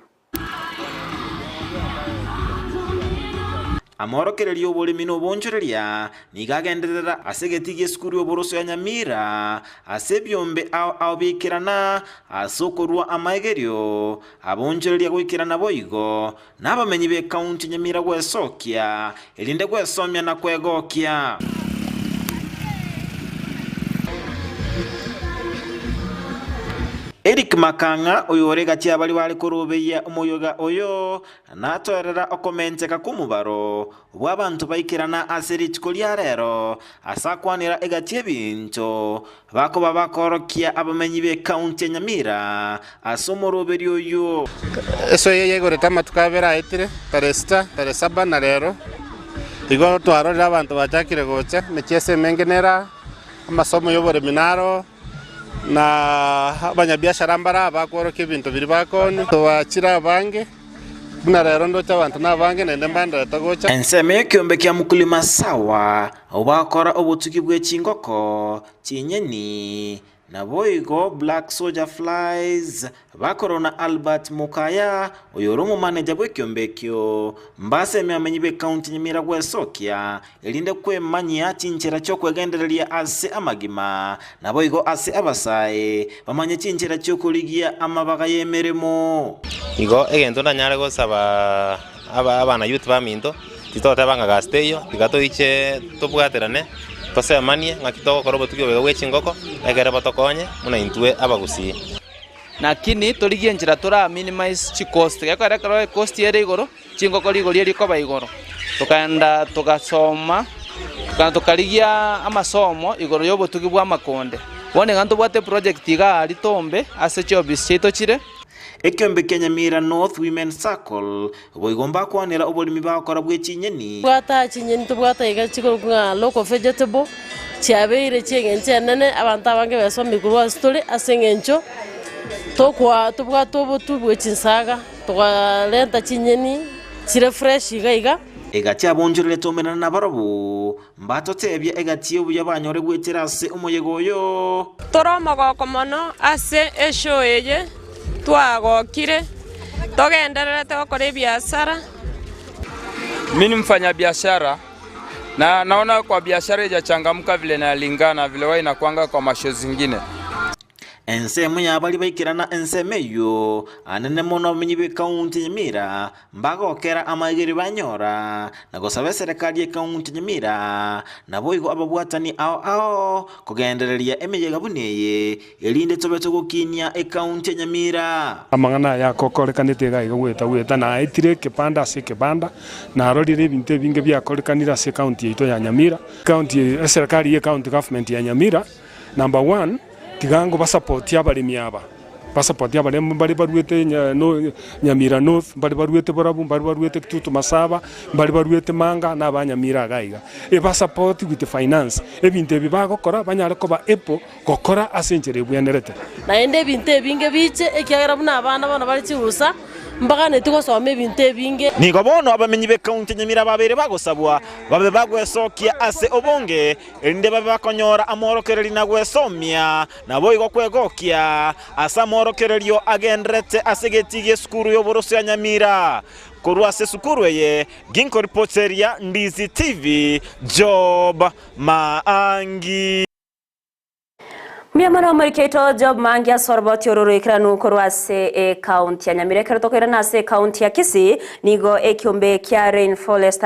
Amorokererio y'oboremi na obonchoreria nigo agenderera ase egetii gi'esukuru y'oboroso ya Nyamira, ase ebiombe ao ao biaikerana ase okorua amaegerio, abonchoreria goikerana boigo Nabamenyi b'ekaunti nyamira gwesokia, erinde gwesomia na kwegokia. Eric Makang'a, oyore gati y'abaria bare korobeyia omoyoga oyo, natoerera okomenteka kw'omobaro bw'abanto baikerana ase rituko ria rero, ase akwanera egati y'ebinto Bakoba bakoorokia abamenyi b'ekaunti ya Nyamira ase omoroberio oyio. Esoe eye yaigorete amatuko abere aetire, tarehe sita, tarehe saba, na rero. Igo twarorire abanto bachakire gocha, emechieso emenge nere aa, amasomo y'oboremi naro, na abanyabiashara mbare aa bakworokia ebinto biria bakoonia. Twachire abange. Buna rero ndoche abanto nabange, naende mbanderete gocha. Ensemo y'ekeombe kia Mkulima Sawa, abwo bagokora obotugi bwe chingoko, chinyeni, naboigo Black Soldier Flies, bakorwa na Albert Mukaya, oyore omomaneja bw'ekeombe ekio, mbasemi abamenyi b'ecounty Nyamira gwesokia, erinde kwemanyia chinchera chi'okwegendereria ase amagima, naboigo ase abasae, bamanye chinchera chi'okorigia amabaga y'emeremo. Igo egento ndanyare gosaba aba abana youth baminto, titoteba ng'a gasi teiyo, tiga toiche tobwaterane, tosemanie ng'aki togokora obotugi obo iga bwe chingoko, ekere botokonye buna intwe abagusii. Lakini torigie enchera tora minimize chicost, gekogera ekero ecost ere igoro, chingoko rigori erikoba igoro. Tokaenda togasoma, tokagenda tokarigia amasomo igoro ya obotugi bwa amakonde. Bono iga ntobwate eproject iga aria Tombe ase chiofisi chiaito chire. Ekeombe kia Nyamira North Women Circle boigo mbakwanera oboremi bagokora bwe chinyeni. Tobwate chinyeni tobwate iga chikorokwa ng'a local vegetable, chiabeire chi'eng'encho enene, abanto abange besomire korwa ase tore ase eng'encho tokwa tobwate obotu bwe chinsaga. Tokarenta chinyeni chire fresh iga iga. Egati abonchorerete omenene nabarabwo, mbatotebia egati y'obuya banyore goetera ase omoyega oyo. Tore omogoko mono ase eshow eye, twagokire, togendererete gokora ebiasara. Mi ni mfanyabiashara na naona kwa biashara ijachangamka vile inalingana vile huwa inakuanga kwa mashow zingine. Ensemo y'abaria baikerana ensemo eyio, anene mono abamenyi b'ekaunti ya Nyamira mbagokera amaigerio banyora na gosaba eserekari y'ekaunti ya Nyamira naboigo ababwatani ao ao kogendereria emeyega buna eye erinde tobe togokinia ekaunti ya Nyamira. Amang'ana aya akokorekanete iga iga goeta goeta, naetire ekebanda ase ekebanda, narorire ebinto ebinge biakorekanire ase ekaunti yaito ya Nyamira. Ekaunti eserekari ye county government ya Nyamira, number one, Tiga ngobasapotie abaremi aba, basapotie abaremi mbare baruete Nyamira North, mbare baruete Borabu, mbare baruete Kitutu Masaba, mbare baruete Manga, na aba Nyamira iga iga. Ebasapoti with finance, ebinto ebi bagokora banyare koba able gokora ase enchera ebwenerete. Naende ebinto ebinge biche, ekiagera buna abana bono bare chirusa, mbaganeti gosoma ebinto ebinge. Nigo bono abamenyi b'ekaunti ya Nyamira babeire bagosabwa babe bagwesokia ase obonge erinde babe bakonyora amorokererio na gwesomia, naboigo kwegokia ase amorokererio agendererete ase egetii gi'esukuru y'oboroso ya Nyamira. Korwa ase esukuru eye, ginkoripoteria Ndizi TV, Job Maangi. Mbuya mono omoriki oito Job Mangi ase oroboti oro roikeranu korwa ase ekaunti ya Nyamira. Ekero tokoirana ase ekaunti ya Kisii, nigo ekiombe kia Rainforest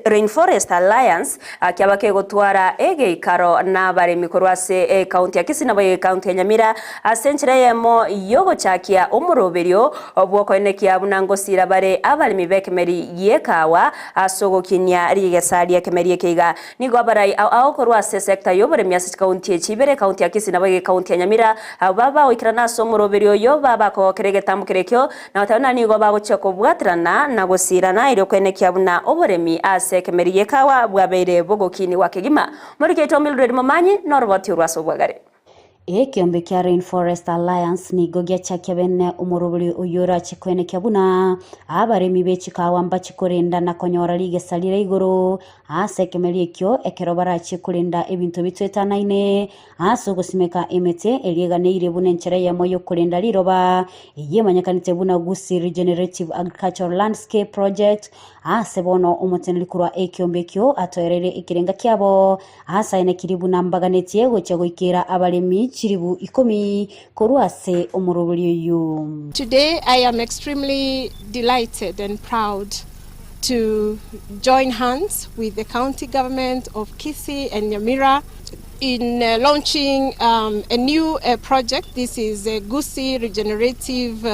Rainforest Alliance kiaba kegotwara egeikaro nabaremi korwa ase ekaunti ya Kisii naboigo ekaunti ya Nyamira ase enchera eyemo yogochakia omoroberio bw'okoenekia buna ngosira bare abaremi b'ekemeri gi'ekahawa ase ogokinia rigesa ri'ekemeri eke iga. Nigo abarai ao ao korwa ase esecta y'oboremi ase chikaunti echi ibere ekaunti ya. ya Kisii naboigo ekaunti ya Nyamira. Abwo babagoikerana ase omoroberi oyo babakogokera egetambo keria ekio na goteba buna nigo bagochia kobwaterana na gosirana erio koenekia buna oboremi ase ekemeri gi'ekawa bwabeire bogokinigwa kegima. Moriki oito Mildred Momanyi noroboti orwo ase obwagare. Ekeombe kia Rainforest Alliance nigo giachakia bene omorobori oyio orache koenekia buna abaremi be chikawa mbache korenda na konyora rigesa rire igoro ase ekemeri ekio ekero barachie korenda ebinto bitoetanaine ase ogosimeka emete eria eganeirie buna enchera eyemo y'okorenda riroba eyio emanyekanete buna Gusii Regenerative Agricultural Landscape Project ase bono omoteneneri korwa ekeombe ekio atoereire ekerenga kiabo Ase aye buna mbaganetie gochia goikera abaremi chilifu ikomi korwa ase omoroberi oyio. Today I am extremely delighted and proud to join hands with the county government of Kisii and Nyamira in launching a new project. This is a Gusii Regenerative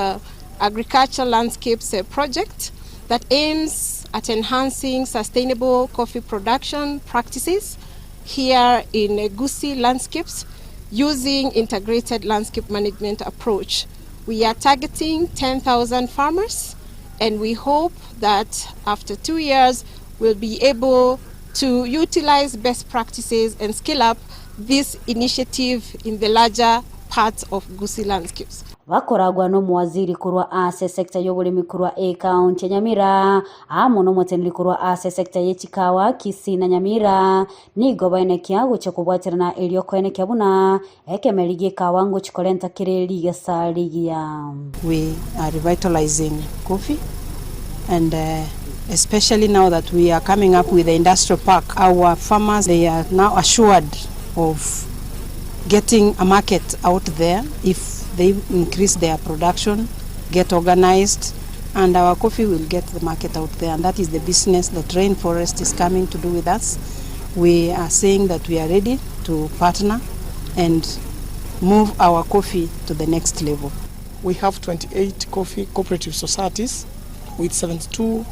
Agriculture Landscapes Project that aims at enhancing sustainable coffee production practices here in Gusii landscapes using integrated landscape management approach. We are targeting 10,000 farmers and we hope that after 2 years we'll be able to utilize best practices and scale up this initiative in the larger parts of Gusii landscapes. Bakoragwa nomowaziri korwa ase esecta y'oboremi korwa ecounty ya Nyamira amo nomoteneneri korwa ase esecta ye chikawa Kisii na Nyamira nigo baenekia gochia kobwaterana erio koenekia buna ekemeri gi'ekawa ngochia korenta kere rigesa rigiya. We are revitalizing coffee and especially now that we are coming up with the industrial park, our farmers they are now assured of getting a market out there if they increase their production, get organized, and our coffee will get the market out there. And that is the business that Rainforest is coming to do with us. We are saying that we are ready to partner and move our coffee to the next level. We have 28 coffee cooperative societies with 72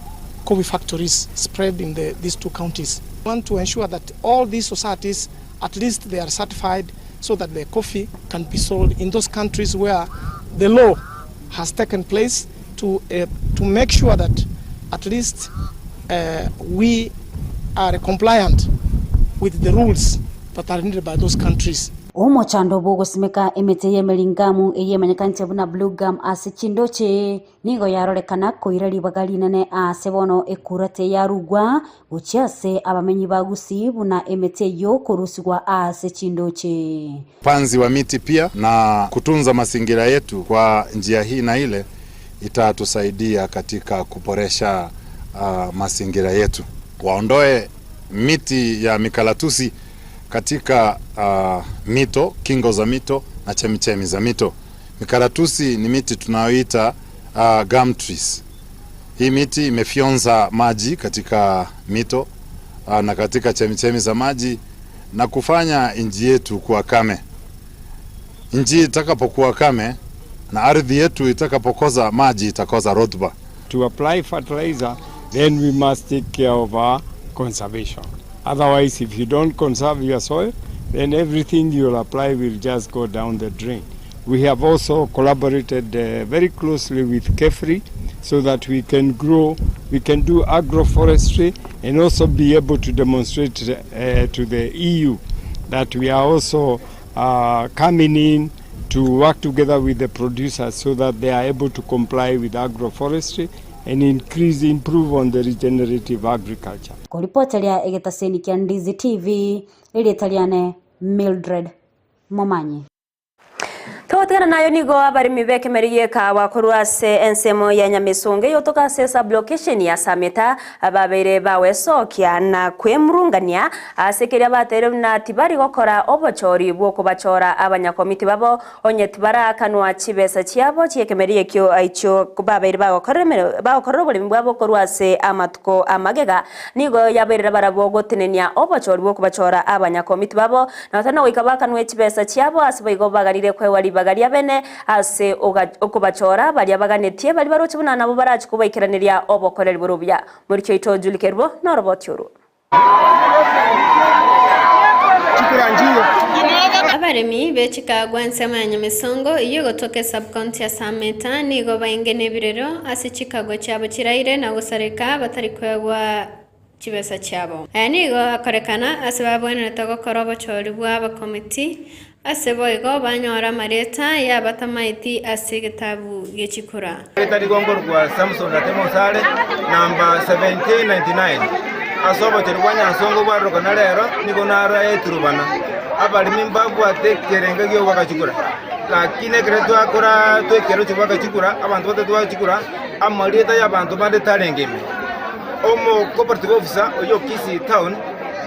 coffee factories spread in the, these two counties. We want to ensure that all these societies, at least they are certified so that the coffee can be sold in those countries where the law has taken place to, uh, to make sure that at least uh, we are compliant with the rules that are needed by those countries. Omochando bw'ogosimeka emete y'emeringamu eyio emanyekanete buna blue gum ase chindoche nigo yarorekana koira ribaga rinene aase bono ekurate yarugwa gochia ase abamenyi ba Gusii buna emete eyio korusigwa aase chindoche. Upanzi wa miti pia na kutunza mazingira yetu kwa njia hii na ile itatusaidia katika kuboresha uh, mazingira yetu. Waondoe miti ya mikalatusi katika uh, mito, kingo za mito na chemichemi za mito. Mikaratusi ni miti tunayoita uh, gum trees. Hii miti imefyonza maji katika mito uh, na katika chemichemi za maji na kufanya nchi yetu kuwa kame. Nchi itakapokuwa kame na ardhi yetu itakapokosa maji itakosa rutuba. To apply fertilizer, then we must take care of our conservation. Otherwise, if you don't conserve your soil, then everything you'll apply will just go down the drain. We have also collaborated uh, very closely with KEFRI so that we can grow, we can do agroforestry and also be able to demonstrate uh, to the EU that we are also uh, coming in to work together with the producers so that they are able to comply with agroforestry and increase, improve on the regenerative agriculture. Koripoteria egetaseni kia Ndizi TV, erieta riane Mildred Momanyi. Togotigana nayo nigo abaremi b'ekemeri gi'ekawa korwa ase ensemo ya Nyamesonge yotoka ase sublocation ya Sameta ababeire bawesokia na kwemurungania ase keria bateire buna tibari gokora obochori bw'okobachora abanyakomiti babo onye tibarakanwa chibesa chiabo chi'ekemeri ekio aicho babeire bagokorera bagokorera oboremi bwabo korwa ase amatuko amagega nigo yabeire barabwo gotenenia obochori bw'okobachora abanyakomiti babo na batana goika bakanwe chibesa chiabo ase boigo bagarire kwewa ribaga ria bene ase okobachora baria baganetie bari baroche buna nabo barachi kobaikeraneria obokoreri borobia morikio ito Julie Kerubo noroboti orwo. Abaremi be chikagwa ensemo ya Nyamesongo eyio egotoka esub-county ya Sameta nigo bainge nebirero ase chikagwa chiabo chiraire na gosareka batari koegwa chibesa chiabo. Aya nigo akorekana ase babwenerete gokora obochori bwa abakomiti, ase boigo banyora amarieta y'abatamaeti ase egetabu gie chikura. Erieta rigongo rwa Samson Ratemo Osare, namba 1799. Ase obochori bwa Nyansongo bwarorokana rero, nigo naro eturubana. Abaremi mbabwate ekerengo gi'ogoaka chikura. Lakini ekero twakora twekera gochia goaka chikura, abanto batatu goaka chikura, amarieta y'abanto bande tarenge ime. Omo cooperative officer oyio o Kisii town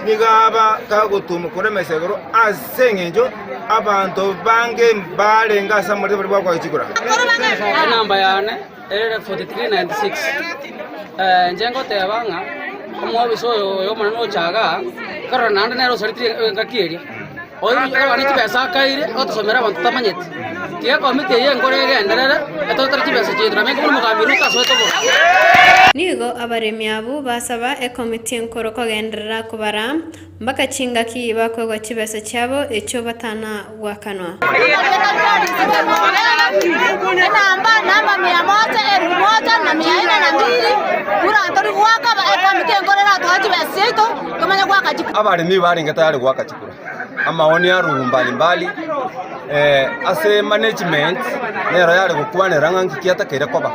nigo aba kagotoma korwa emesa igoro ase eng'encho abanto bange mbarenge ase amarieta baria bagoaka chikura. Enamba yane ere 4396. Eh, inche ngoteba ng'a omwobisa oyo oyo omonene ocha igaa, nkarora naende nere osaretire engaki eria. Oyo abane chibesa akaire, agotosomera abanto tamanyeti. Tiga ekomiti eye enkoro egenderere, etotere chibesa chiaito, nabo enke buna omogambi Ruto asoete oboronge. Nigo abaremi abwo basaba ekomiti enkoro kogenderera kobara mpaka chingaki bakoegwa chibesa chiabo echio batana goakanwa. Enamba namba mia moja elfu moja na mia ine na mbili kura tori goaka ekomiti enkoro eratoe chibesa chiaito tomanye goaka chikura. Abaremi barenge tayari goaka chikura, amaoni arugu mbali mbali ase management nero yare gokwanera ng'a nki kiatakeire koba,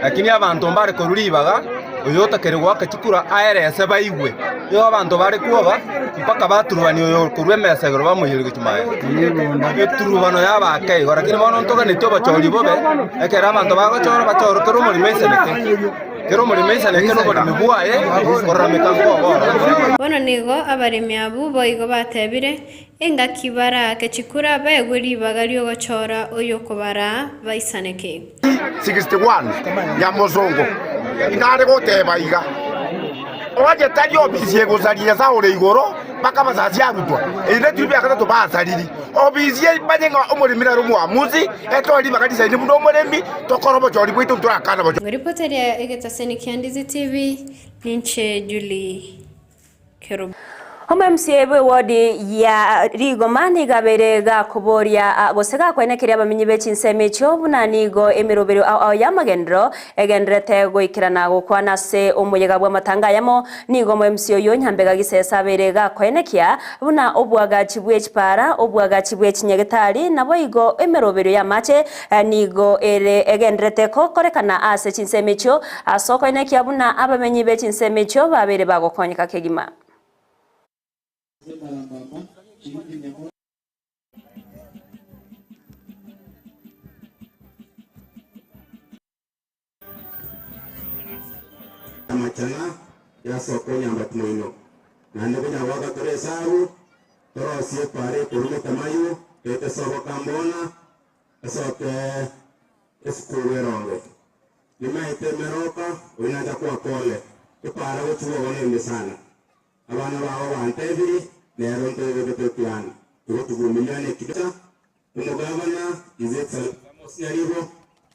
lakini abanto mbare korwa ribaga oyo otakeire goaka chikura aerese baigwe. Nigo abanto bare kwoga mpaka baturubania oyo korwa emesa igoro bamoiyeria gochia magega. Eturubano yaba ake igo, lakini bono ntoganetie obochori bobe, ekero abanto bagochora bachore kera omorimo aisanete, kera omorimo aisanete na oboremi bwaye kororameka nkogoro. Bono nigo abaremi abwo boigo batebire, Engaki baraake chikura baegwe ribaga ri'ogochora oyokobaraa baisaneke. 61 Nyamosongo inare goteba iga, Onye tari obisi egosaria Nyasae ore igoro, bakabasasi arutwa, eri neturi bia gatato basariri. Obisi emanye ng'a omoremi nare omoamusi, etoe ribaga risaine buna omoremi, tokore obochori bwaito ntorakane obochori. Ngoripota eria egetaseni kia Ndizi TV, ninche Julie Kerubo. Omo-MCA bw'ewodi ya Rigoma nigo abeire gakoboria gose gakwenekeria abamenyi be chinsemo echio buna nigo emeroberio ao ao y'amagenderero egendererete goikerana gokwana ase omoyega bw'amatanga ayamo. Nigo omo-MCA oyio Nyambega Gisesa abeire gakoenekia buna obwagachi bwe chipara, obwagachi bwe chinyagetari naboigo emeroberio y'amache nigo ere egendererete gokorekana ase chinsemo echio Ase okoenekia buna abamenyi be chinsemo echio babeire bagokonyeka kegima. Amachana yasoka onyambati moino, naende konya goaka tore esabu, torosie epaara ekorwa Metamayu, ete soboka mbona, esoke esukuru eronge. Nimaete emeroka, oyio nacha koa pole, epaara gochia bogo nembe sana. Abana bao bantebiri, nero ntoigotete eplani. Igo tuvumiliane kidogo. Omogavana His Excellency Amos Nyaribo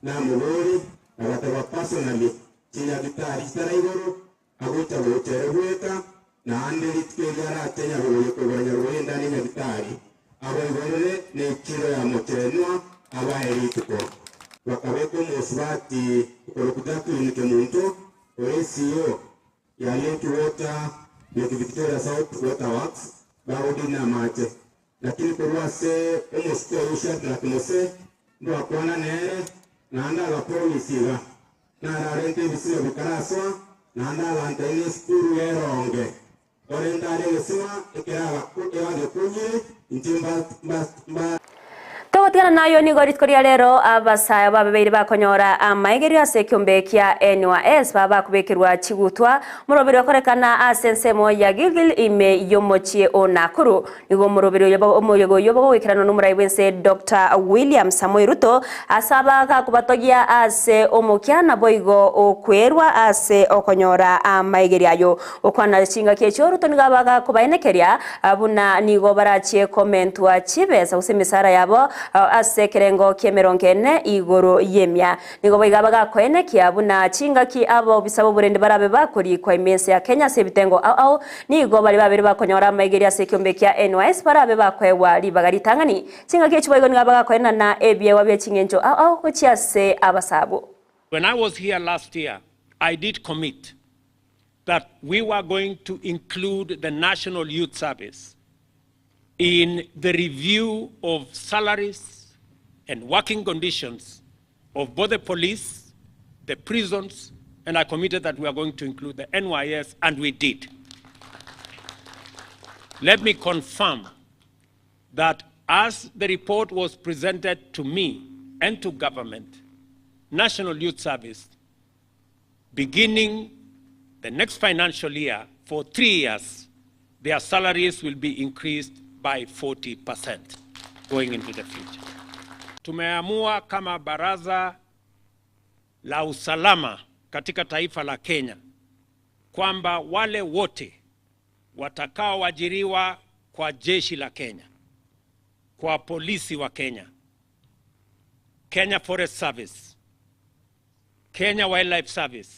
namobori, agateba personally, chinyagitari chitara igoro, agocha gocha ere bweka, naende rituko erio arache Nyarugoye kogora Nyarugoye endani nyagitari, aboigorere nechiro ya mochenwa abae rituko. Bakabeka omosubati okorokwa Jacqueline Kemunto, ore CEO ya Lake Water, Lake Victoria South Water Works, bagodina amache. Lakini korwa ase omosike oyio Shadrach Mose ndwakwana nere, naende agapromise iga, Nararente ebisima bikarasoa, naende abanto aine esukuru eronge. Korende are egesima ekeragekunyire, inche mba, mba. Togotigana nayo nigo rituko ria rero abasae babebeire bakonyora amaegerio ase ekiombe kia NYS baba bakobekerwa chigutwa moroberi okorekana ase ensemo ya Gilgil ime y'omochie o Nakuru. Nigo omoroberi oyo omoyega oyio bogoikeranwa nomorai bw'ense Doctor William Samoei Ruto ase abagakobatogia ase omokia naboigo okwerwa ase okonyora amaigerio ayo. Gokwana chingaki echio Ruto nigo abaga kobaenekeria buna nigo barachie komentwa chibesa gose emisara yabo. Ase ekerengo ki'emerongo ene igoro y'emia. Nigo boigo bagakoenekia buna chingaki abobisa b'oborende barabe bakorikwa ime ense ya Kenya ase ebitengo ao ao, nigo baria babere bakonyora amaigerio ase ekiombe kia NYS barabe bakoegwa ribaga ritang'ani. Chingaki echi boigo nigo bagakoenana ebiegwa bie ching'encho ao ao gochia ase abasabu. When I was here last year, I did commit that we were going to include the National Youth Service in the review of salaries and working conditions of both the police, the prisons, and I committed that we are going to include the NYS, and we did. Let me confirm that as the report was presented to me and to government, National Youth Service, beginning the next financial year, for three years, their salaries will be increased by 40% going into the future. Tumeamua kama baraza la usalama katika taifa la Kenya kwamba wale wote watakaoajiriwa kwa jeshi la Kenya, kwa polisi wa Kenya, Kenya Forest Service, Kenya Wildlife Service,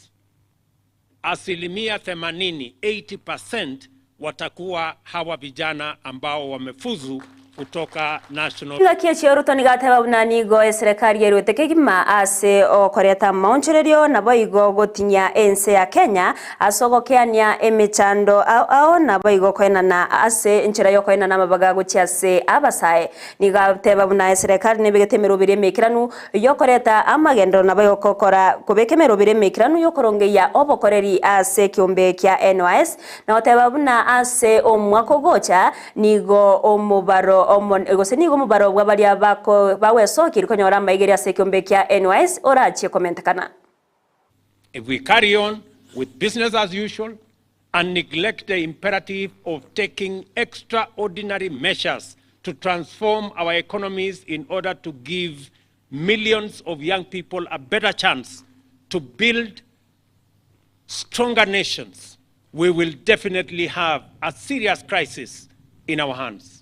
asilimia 80, 80% watakuwa hawa vijana ambao wamefuzu kutoka National Ngaki echio Ruto nigo ateba buna nigo eserekari erwete kegima ase okoreta amaonchorerio nabo igo gotinya ense ya Kenya ase ogokeania emechando ao ao nabo igo koenana ase enchera ya okoenana amabaga gochia ase abasae. Nigo ateba buna eserekari nebegete emeroberi emekiranu yokoreta amagendero nabo igo kokora kobeka emeroberi emekiranu yokorongeia obokoreri ase ekiombe kia NYS na goteba buna ase omwaka ogocha nigo omobaro gose nigo omobaro bwa baria bako bagwesokire konyora amaigeri ase ekiombe kia NYS orachie komentekana. If we carry on with business as usual and neglect the imperative of taking extraordinary measures to transform our economies in order to give millions of young people a better chance to build stronger nations, we will definitely have a serious crisis in our hands.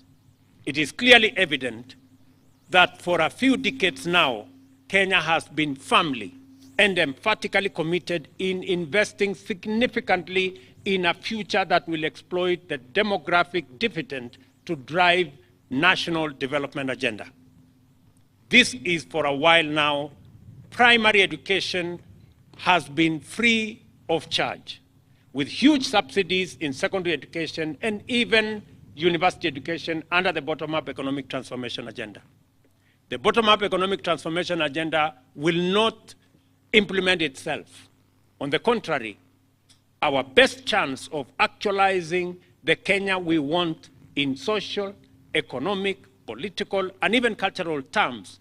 It is clearly evident that for a few decades now, Kenya has been firmly and emphatically committed in investing significantly in a future that will exploit the demographic dividend to drive national development agenda. This is for a while now. Primary education has been free of charge, with huge subsidies in secondary education and even university education under the bottom-up economic transformation agenda. The bottom-up economic transformation agenda will not implement itself. On the contrary, our best chance of actualizing the Kenya we want in social, economic, political, and even cultural terms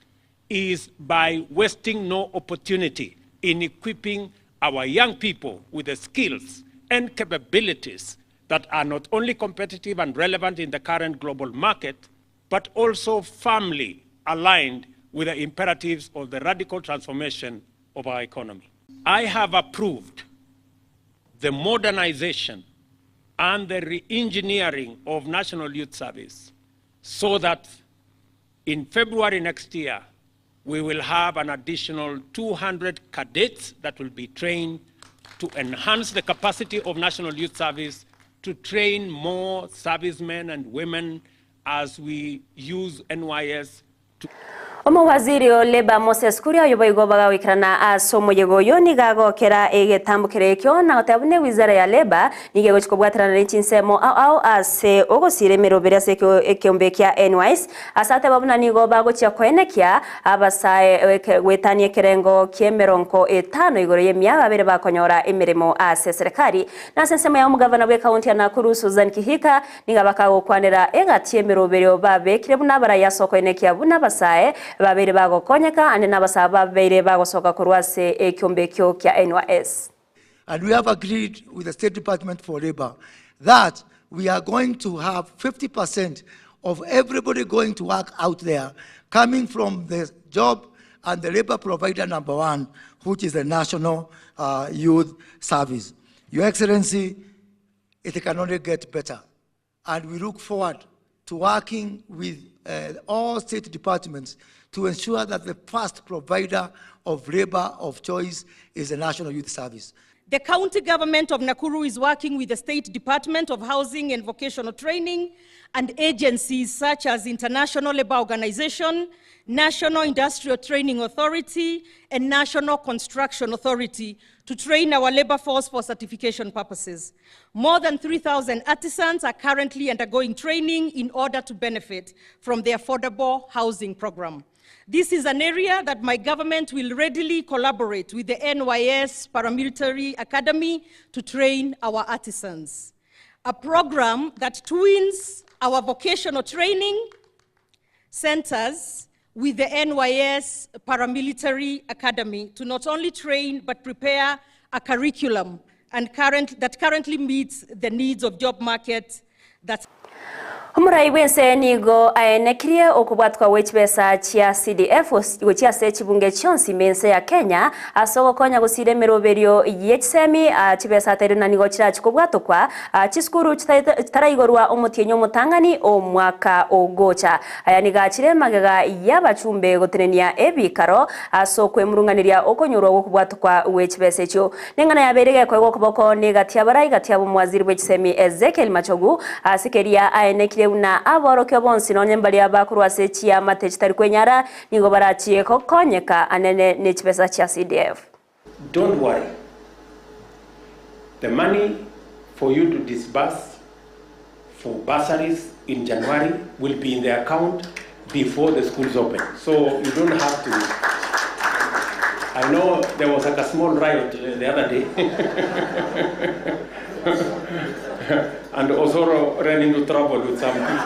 is by wasting no opportunity in equipping our young people with the skills and capabilities that are not only competitive and relevant in the current global market, but also firmly aligned with the imperatives of the radical transformation of our economy. I have approved the modernization and the re-engineering of National Youth Service so that in February next year, we will have an additional 200 cadets that will be trained to enhance the capacity of National Youth Service to train more servicemen and women as we use NYS to Omowaziri o Labour Moses Kuria oyo boigo bagawikirana ase omoyega oyo nigo agokera egetambokero ekio na goteba buna ewizara ya Labour nigo egochi kobwaterana ne chinsemo ao ao ase ogosira emeroberi ase ekiombe kia NYS ase ateba buna nigo bagochia koenekia abasae goetania ekerengo kia emerongo etano igoro y'emia babere bakonyora emeremo ase eserekari. Na ase ensemo ya omogavana bw'ekaunti ya Nakuru Susan Kihika nigo bakagokwanera egati y'emeroberio babekire buna abarai ase okoenekia buna abasae babeire bagokonyeka ande nabasae babeire bagosoka korwa ase ekiombe ekio kia NYS. And we have agreed with the State Department for Labor that we are going to have 50% of everybody going to work out there coming from the job and the labor provider number one, which is the National Youth Service. Your Excellency, it can only get better. And we look forward to working with uh, all state departments to ensure that the first provider of labor of choice is the National Youth Service. The county government of Nakuru is working with the State Department of Housing and Vocational Training and agencies such as International Labour Organization, National Industrial Training Authority, and National Construction Authority to train our labor force for certification purposes. More than 3,000 artisans are currently undergoing training in order to benefit from the affordable housing program. This is an area that my government will readily collaborate with the NYS Paramilitary Academy to train our artisans. A program that twins our vocational training centers with the NYS Paramilitary Academy to not only train but prepare a curriculum and current, that currently meets the needs of job market that Omorai bw'ense nigo aenekirie okobwatwa gwe chibesa chia CDF gochia ase chibunge chionsi ime ense ya Kenya ase ogokonya gosira emeroberio ye chisemi chibesa ataire na nigo chirachi kobwatokwa chisukuru chitaraigorwa omotienyi omotang'ani omwaka ogocha. Aya nigo achire magega y'abachumbe gotenenia ebikaro ase okwemurung'aneria okonyorwa gw'okobwatokwa gwe chibesa echio. Neng'ana yabeire gekoegwa okoboko negati y'abarai gati y'abomwaziri bwe chisemi Ezekiel Machogu ase keria aenekirie buna aborokio bonsi nonye mbaria bakorwa ase chiamate chitari kwenyara nigo barachie gokonyeka anene ne chibesa chia CDF. Don't worry. The money for you to disburse for bursaries in January will be in the account before the schools open. So you don't have to. I know there was like a small riot the other day. and Osoro ran into trouble with some people.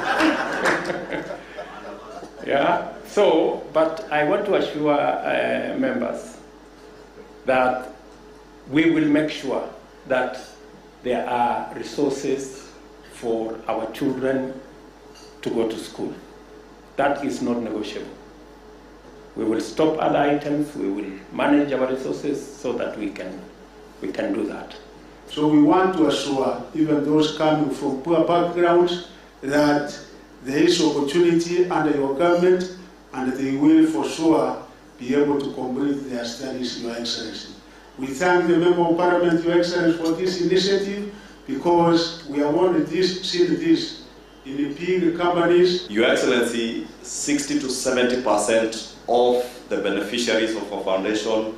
yeah. So, but I want to assure uh, members that we will make sure that there are resources for our children to go to school. That is not negotiable. We will stop other items, we will manage our resources so that we can, we can do that. So we want to assure even those coming from poor backgrounds that there is opportunity under your government and they will for sure be able to complete their studies, Your Excellency. We thank the Member of Parliament, Your Excellency, for this initiative because we have only this, seen this in the big companies. Your Excellency, 60 to 70 percent of the beneficiaries of our foundation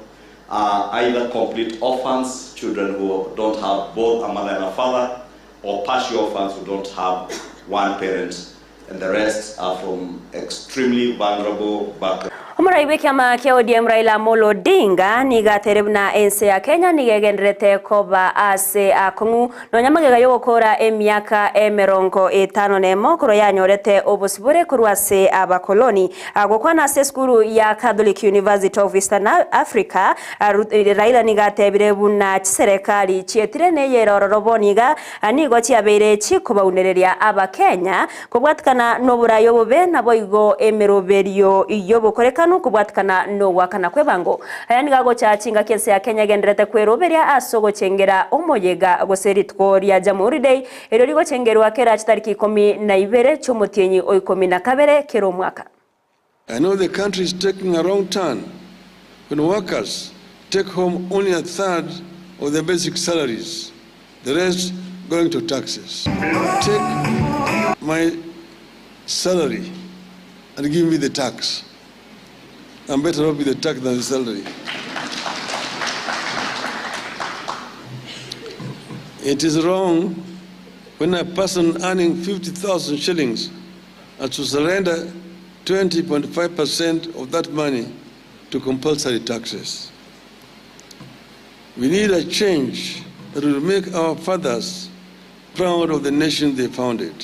are either complete orphans, children who don't have both a mother and a father, or partial orphans who don't have one parent, and the rest are from extremely vulnerable backgrounds. Omorai bw'ekiama kia ODM Raila Amolo Odinga nigo atere buna ense ya Kenya nigo egenderete koba ase akong'u nonya magega yogokora emiaka emerongo etano na emo korwa yanyorete obosibore korwa ase abakoloni. Gokwana ase esukuru ya Catholic University of Eastern Africa Raila nigo atebire buna chiserekari chietire neyere ororo bono iga nigo chiabeire chikobaunereria abakenya kobwatikana noborai obobe naboigo emeroberio yobokorekanu kobwatikana nogwakana kwebango. Aya nigo agocha chingaki ense ya Kenya egenderete kweroberia ase ogochengera omoyega gose rituko ria Jamhuri Day erio rigochengerwa kera chitariki ikomi na ibere chiomotienyi o ikomi na kabere kera omwaka. I know the country is taking a wrong turn when workers take home only a third of their basic salaries, the rest going to taxes. Take my salary and give me the tax. I'm better off with the tax than the salary. It is wrong when a person earning 50,000 shillings has to surrender 20.5% of that money to compulsory taxes. We need a change that will make our fathers proud of the nation they founded.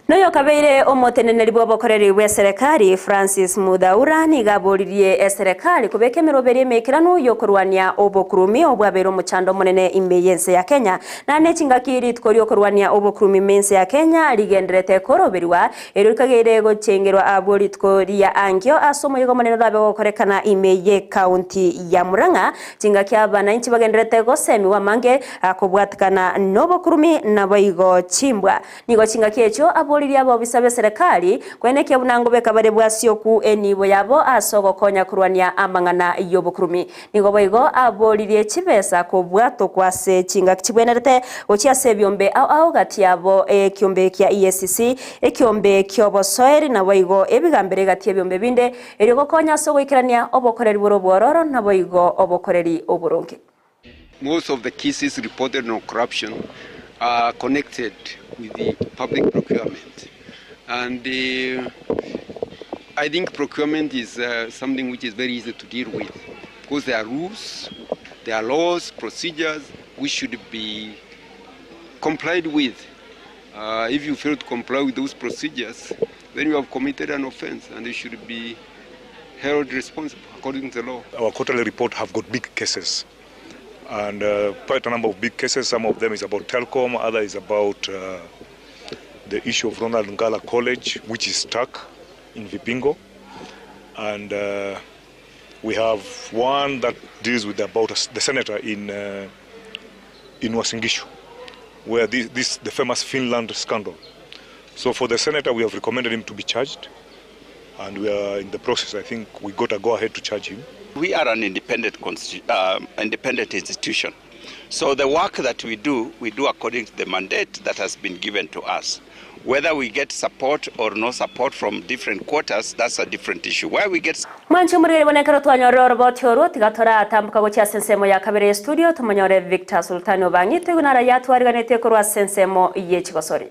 Noyo kabeire omoteneneri bw'obokoreri bwa eserekari Francis Muthaura nigo aboririe eserekari kobeka emeroberio emekeranu yokorwania obokurumi obwabeire omochando omonene ime y'ense ya Kenya. Naende chingaki rituko riokorwania obokurumi ime ense ya Kenya rigenderete koroberwa erio rikageire gochengerwa abwo rituko ria angio ase omoyega omonene orabe gokorekana ime y'ekaunti ya Murang'a chingaki abananchi bagenderete gosemiwa amange kobwatikana nobokurumi naboigo chimbwa. Nigo chingaki echio abori aboririe abaobisa b'eserekari koenekia buna ngobeka bare bwasioku enibo yabo ase ogokonya korwania amang'ana y'obokurumi. Nigo boigo aboririe chibesa kobwatokwa ase chingaki chibwenerete gochia ase ebiombe ao ao gati yabo ekiombe kia EACC, ekiombe ki'obosoeri naboigo ebigambero egati y'ebiombe binde erio gokonya ase ogoikerania obokoreri bore obwororo naboigo obokoreri oboronge. Most of the cases reported on corruption are connected with the public procurement and I think procurement is something which is very easy to deal with because there are rules, there are laws, procedures which should be complied with. If you fail to comply with those procedures, then you have committed an offense and you should be held responsible according to the law. Our quarterly report have got big cases and uh, quite a number of big cases. Some of them is about Telkom, other is about uh, the issue of Ronald Ngala College, which is stuck in Vipingo. And uh, we have one that deals with about the senator in, uh, in Uasin Gishu, where this, this, the famous Finland scandal. So for the senator, we have recommended him to be charged, and we are in the process. I think we got a go-ahead to charge him. We are an independent, independent institution. So the work that we do, we do according to the mandate that has been given to us. Whether we get support or no support from different quarters, that's a different issue. Where we get Mwanche omorweri buna ekero twanyorire oroboti orwo, tiga toratamboka gochia ase ensemo ya kabere ye studio tomonyore Victor Sultani Obang'ito igo naro yatwariganetie korwa ase ensemo ye chigosori.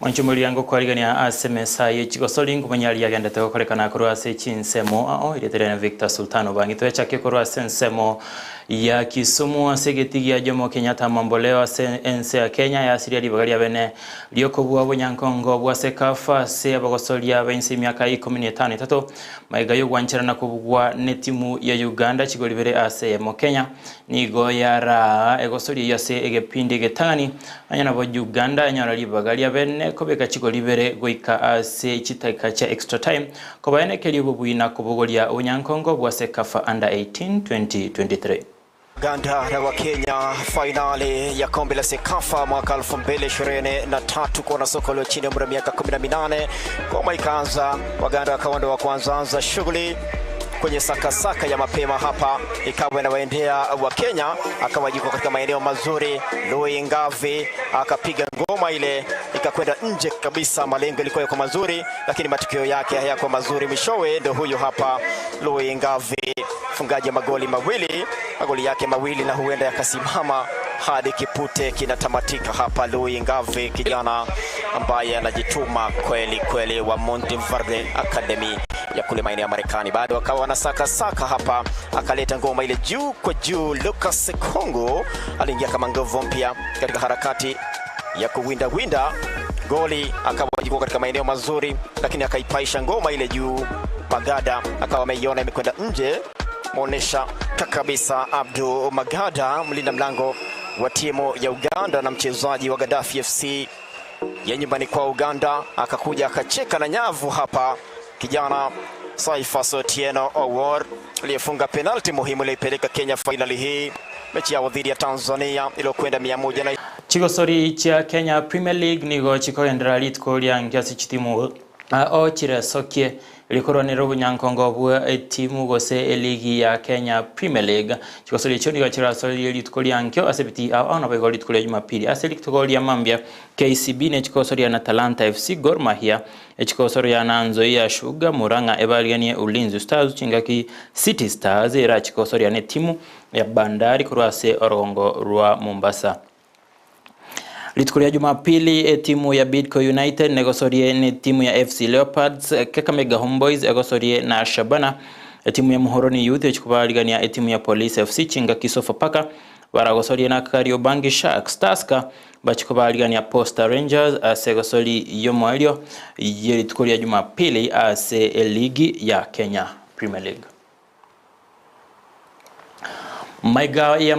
Mwanche omoriango kwarigania ase emesa ye chigosori nkomanya aria agendete gokorekana korwa ase chinsemo ao erieta riane Victor Sultan Obang'ito echake korwa ase ensemo ya Kisumu ase egetii gia Jomo Kenyatta Mamboleo ase ense ya Kenya yasiria ribaga ria bene riokobua obonyankongo bwa Cecafa ase abagosoria ba inse emiaka ikomi na etano etato magega yogwancherana kobugwa netimu ya Uganda chigori bere ase eyemo Kenya Nigo yaraa egosoria eyio ase egepindi egetang'ani, onye nabo Uganda enyora ribaga ria bene kobeka chigori ibere goika ase chidakika chia extra time kobaenekeria obobui na kobogoria obonyankongo bwa Cecafa Under 18 2023. Uganda na Wakenya fainali ya kombe la Cecafa mwaka 2023 kwa wanasoka walio chini ya umri wa miaka 18. Ngoma ikaanza, Waganda wakawa ndio wa kwanza anza shughuli kwenye sakasaka ya mapema hapa, ikawa inawaendea wa Kenya, akawa yuko katika maeneo mazuri. Louis Ngavi akapiga ngoma ile ikakwenda nje kabisa. Malengo yalikuwa yako mazuri, lakini matokeo yake hayakuwa mazuri. Mwishowe ndio huyu hapa Louis Ngavi, mfungaji wa magoli mawili, magoli yake mawili na huenda yakasimama hadi kipute kinatamatika hapa. Louis Ngavi, kijana ambaye anajituma kweli kweli wa Monteverdi Academy ya kule maeneo ya Marekani, bado akawa anasaka saka hapa, akaleta ngoma ile juu kwa juu. Lucas Kongo aliingia kama nguvu mpya katika harakati ya kuwinda winda goli, akawa yuko katika maeneo mazuri, lakini akaipaisha ngoma ile juu. Magada akawa ameiona imekwenda nje, muonesha kabisa Abdu Magada, mlinda mlango wa timu ya Uganda na mchezaji wa Gaddafi FC ya nyumbani kwa Uganda, akakuja akacheka na nyavu hapa kijana Saifas Otieno Owor aliyefunga penalti muhimu iliyoipeleka Kenya fainali hii, mechi yao dhidi ya Tanzania iliyokwenda mia moja na Chigosori chia Kenya Premier League nigo chikogenderera rituko ria nkio ase chitimu o chiresokie rikorwanera obonyankongo bwa etimu gose eligi ya Kenya Premier League. Chigosori echio nigo chirasorie rituko ria nkio ase ebitii ao ao naboigo rituko ria Jumapili. Ase rituko ria mambia KCB nechikosoria na Talanta FC, Gor Mahia echikosoria na Nzoia Sugar, Murang'a ebariganie Ulinzi Stars, chingaki City Stars erachikosoria na etimu ya Bandari korwa ase orogongo rwa Mombasa. Rituko ria Jumapili etimu ya Bidco United negosorie na etimu ya FC Leopards, Kakamega Homeboyz egosorie na Shabana, etimu ya Muhoroni Youth echikobarigania etimu ya Police FC, chingaki Sofapaka baragosorie na Kariobangi Sharks, Tusker Bachie kobarigania Posta Rangers ase egosori y'omoerio ye rituko ria Jumapili ase eligi ya Kenya Premier League. Maiga ya.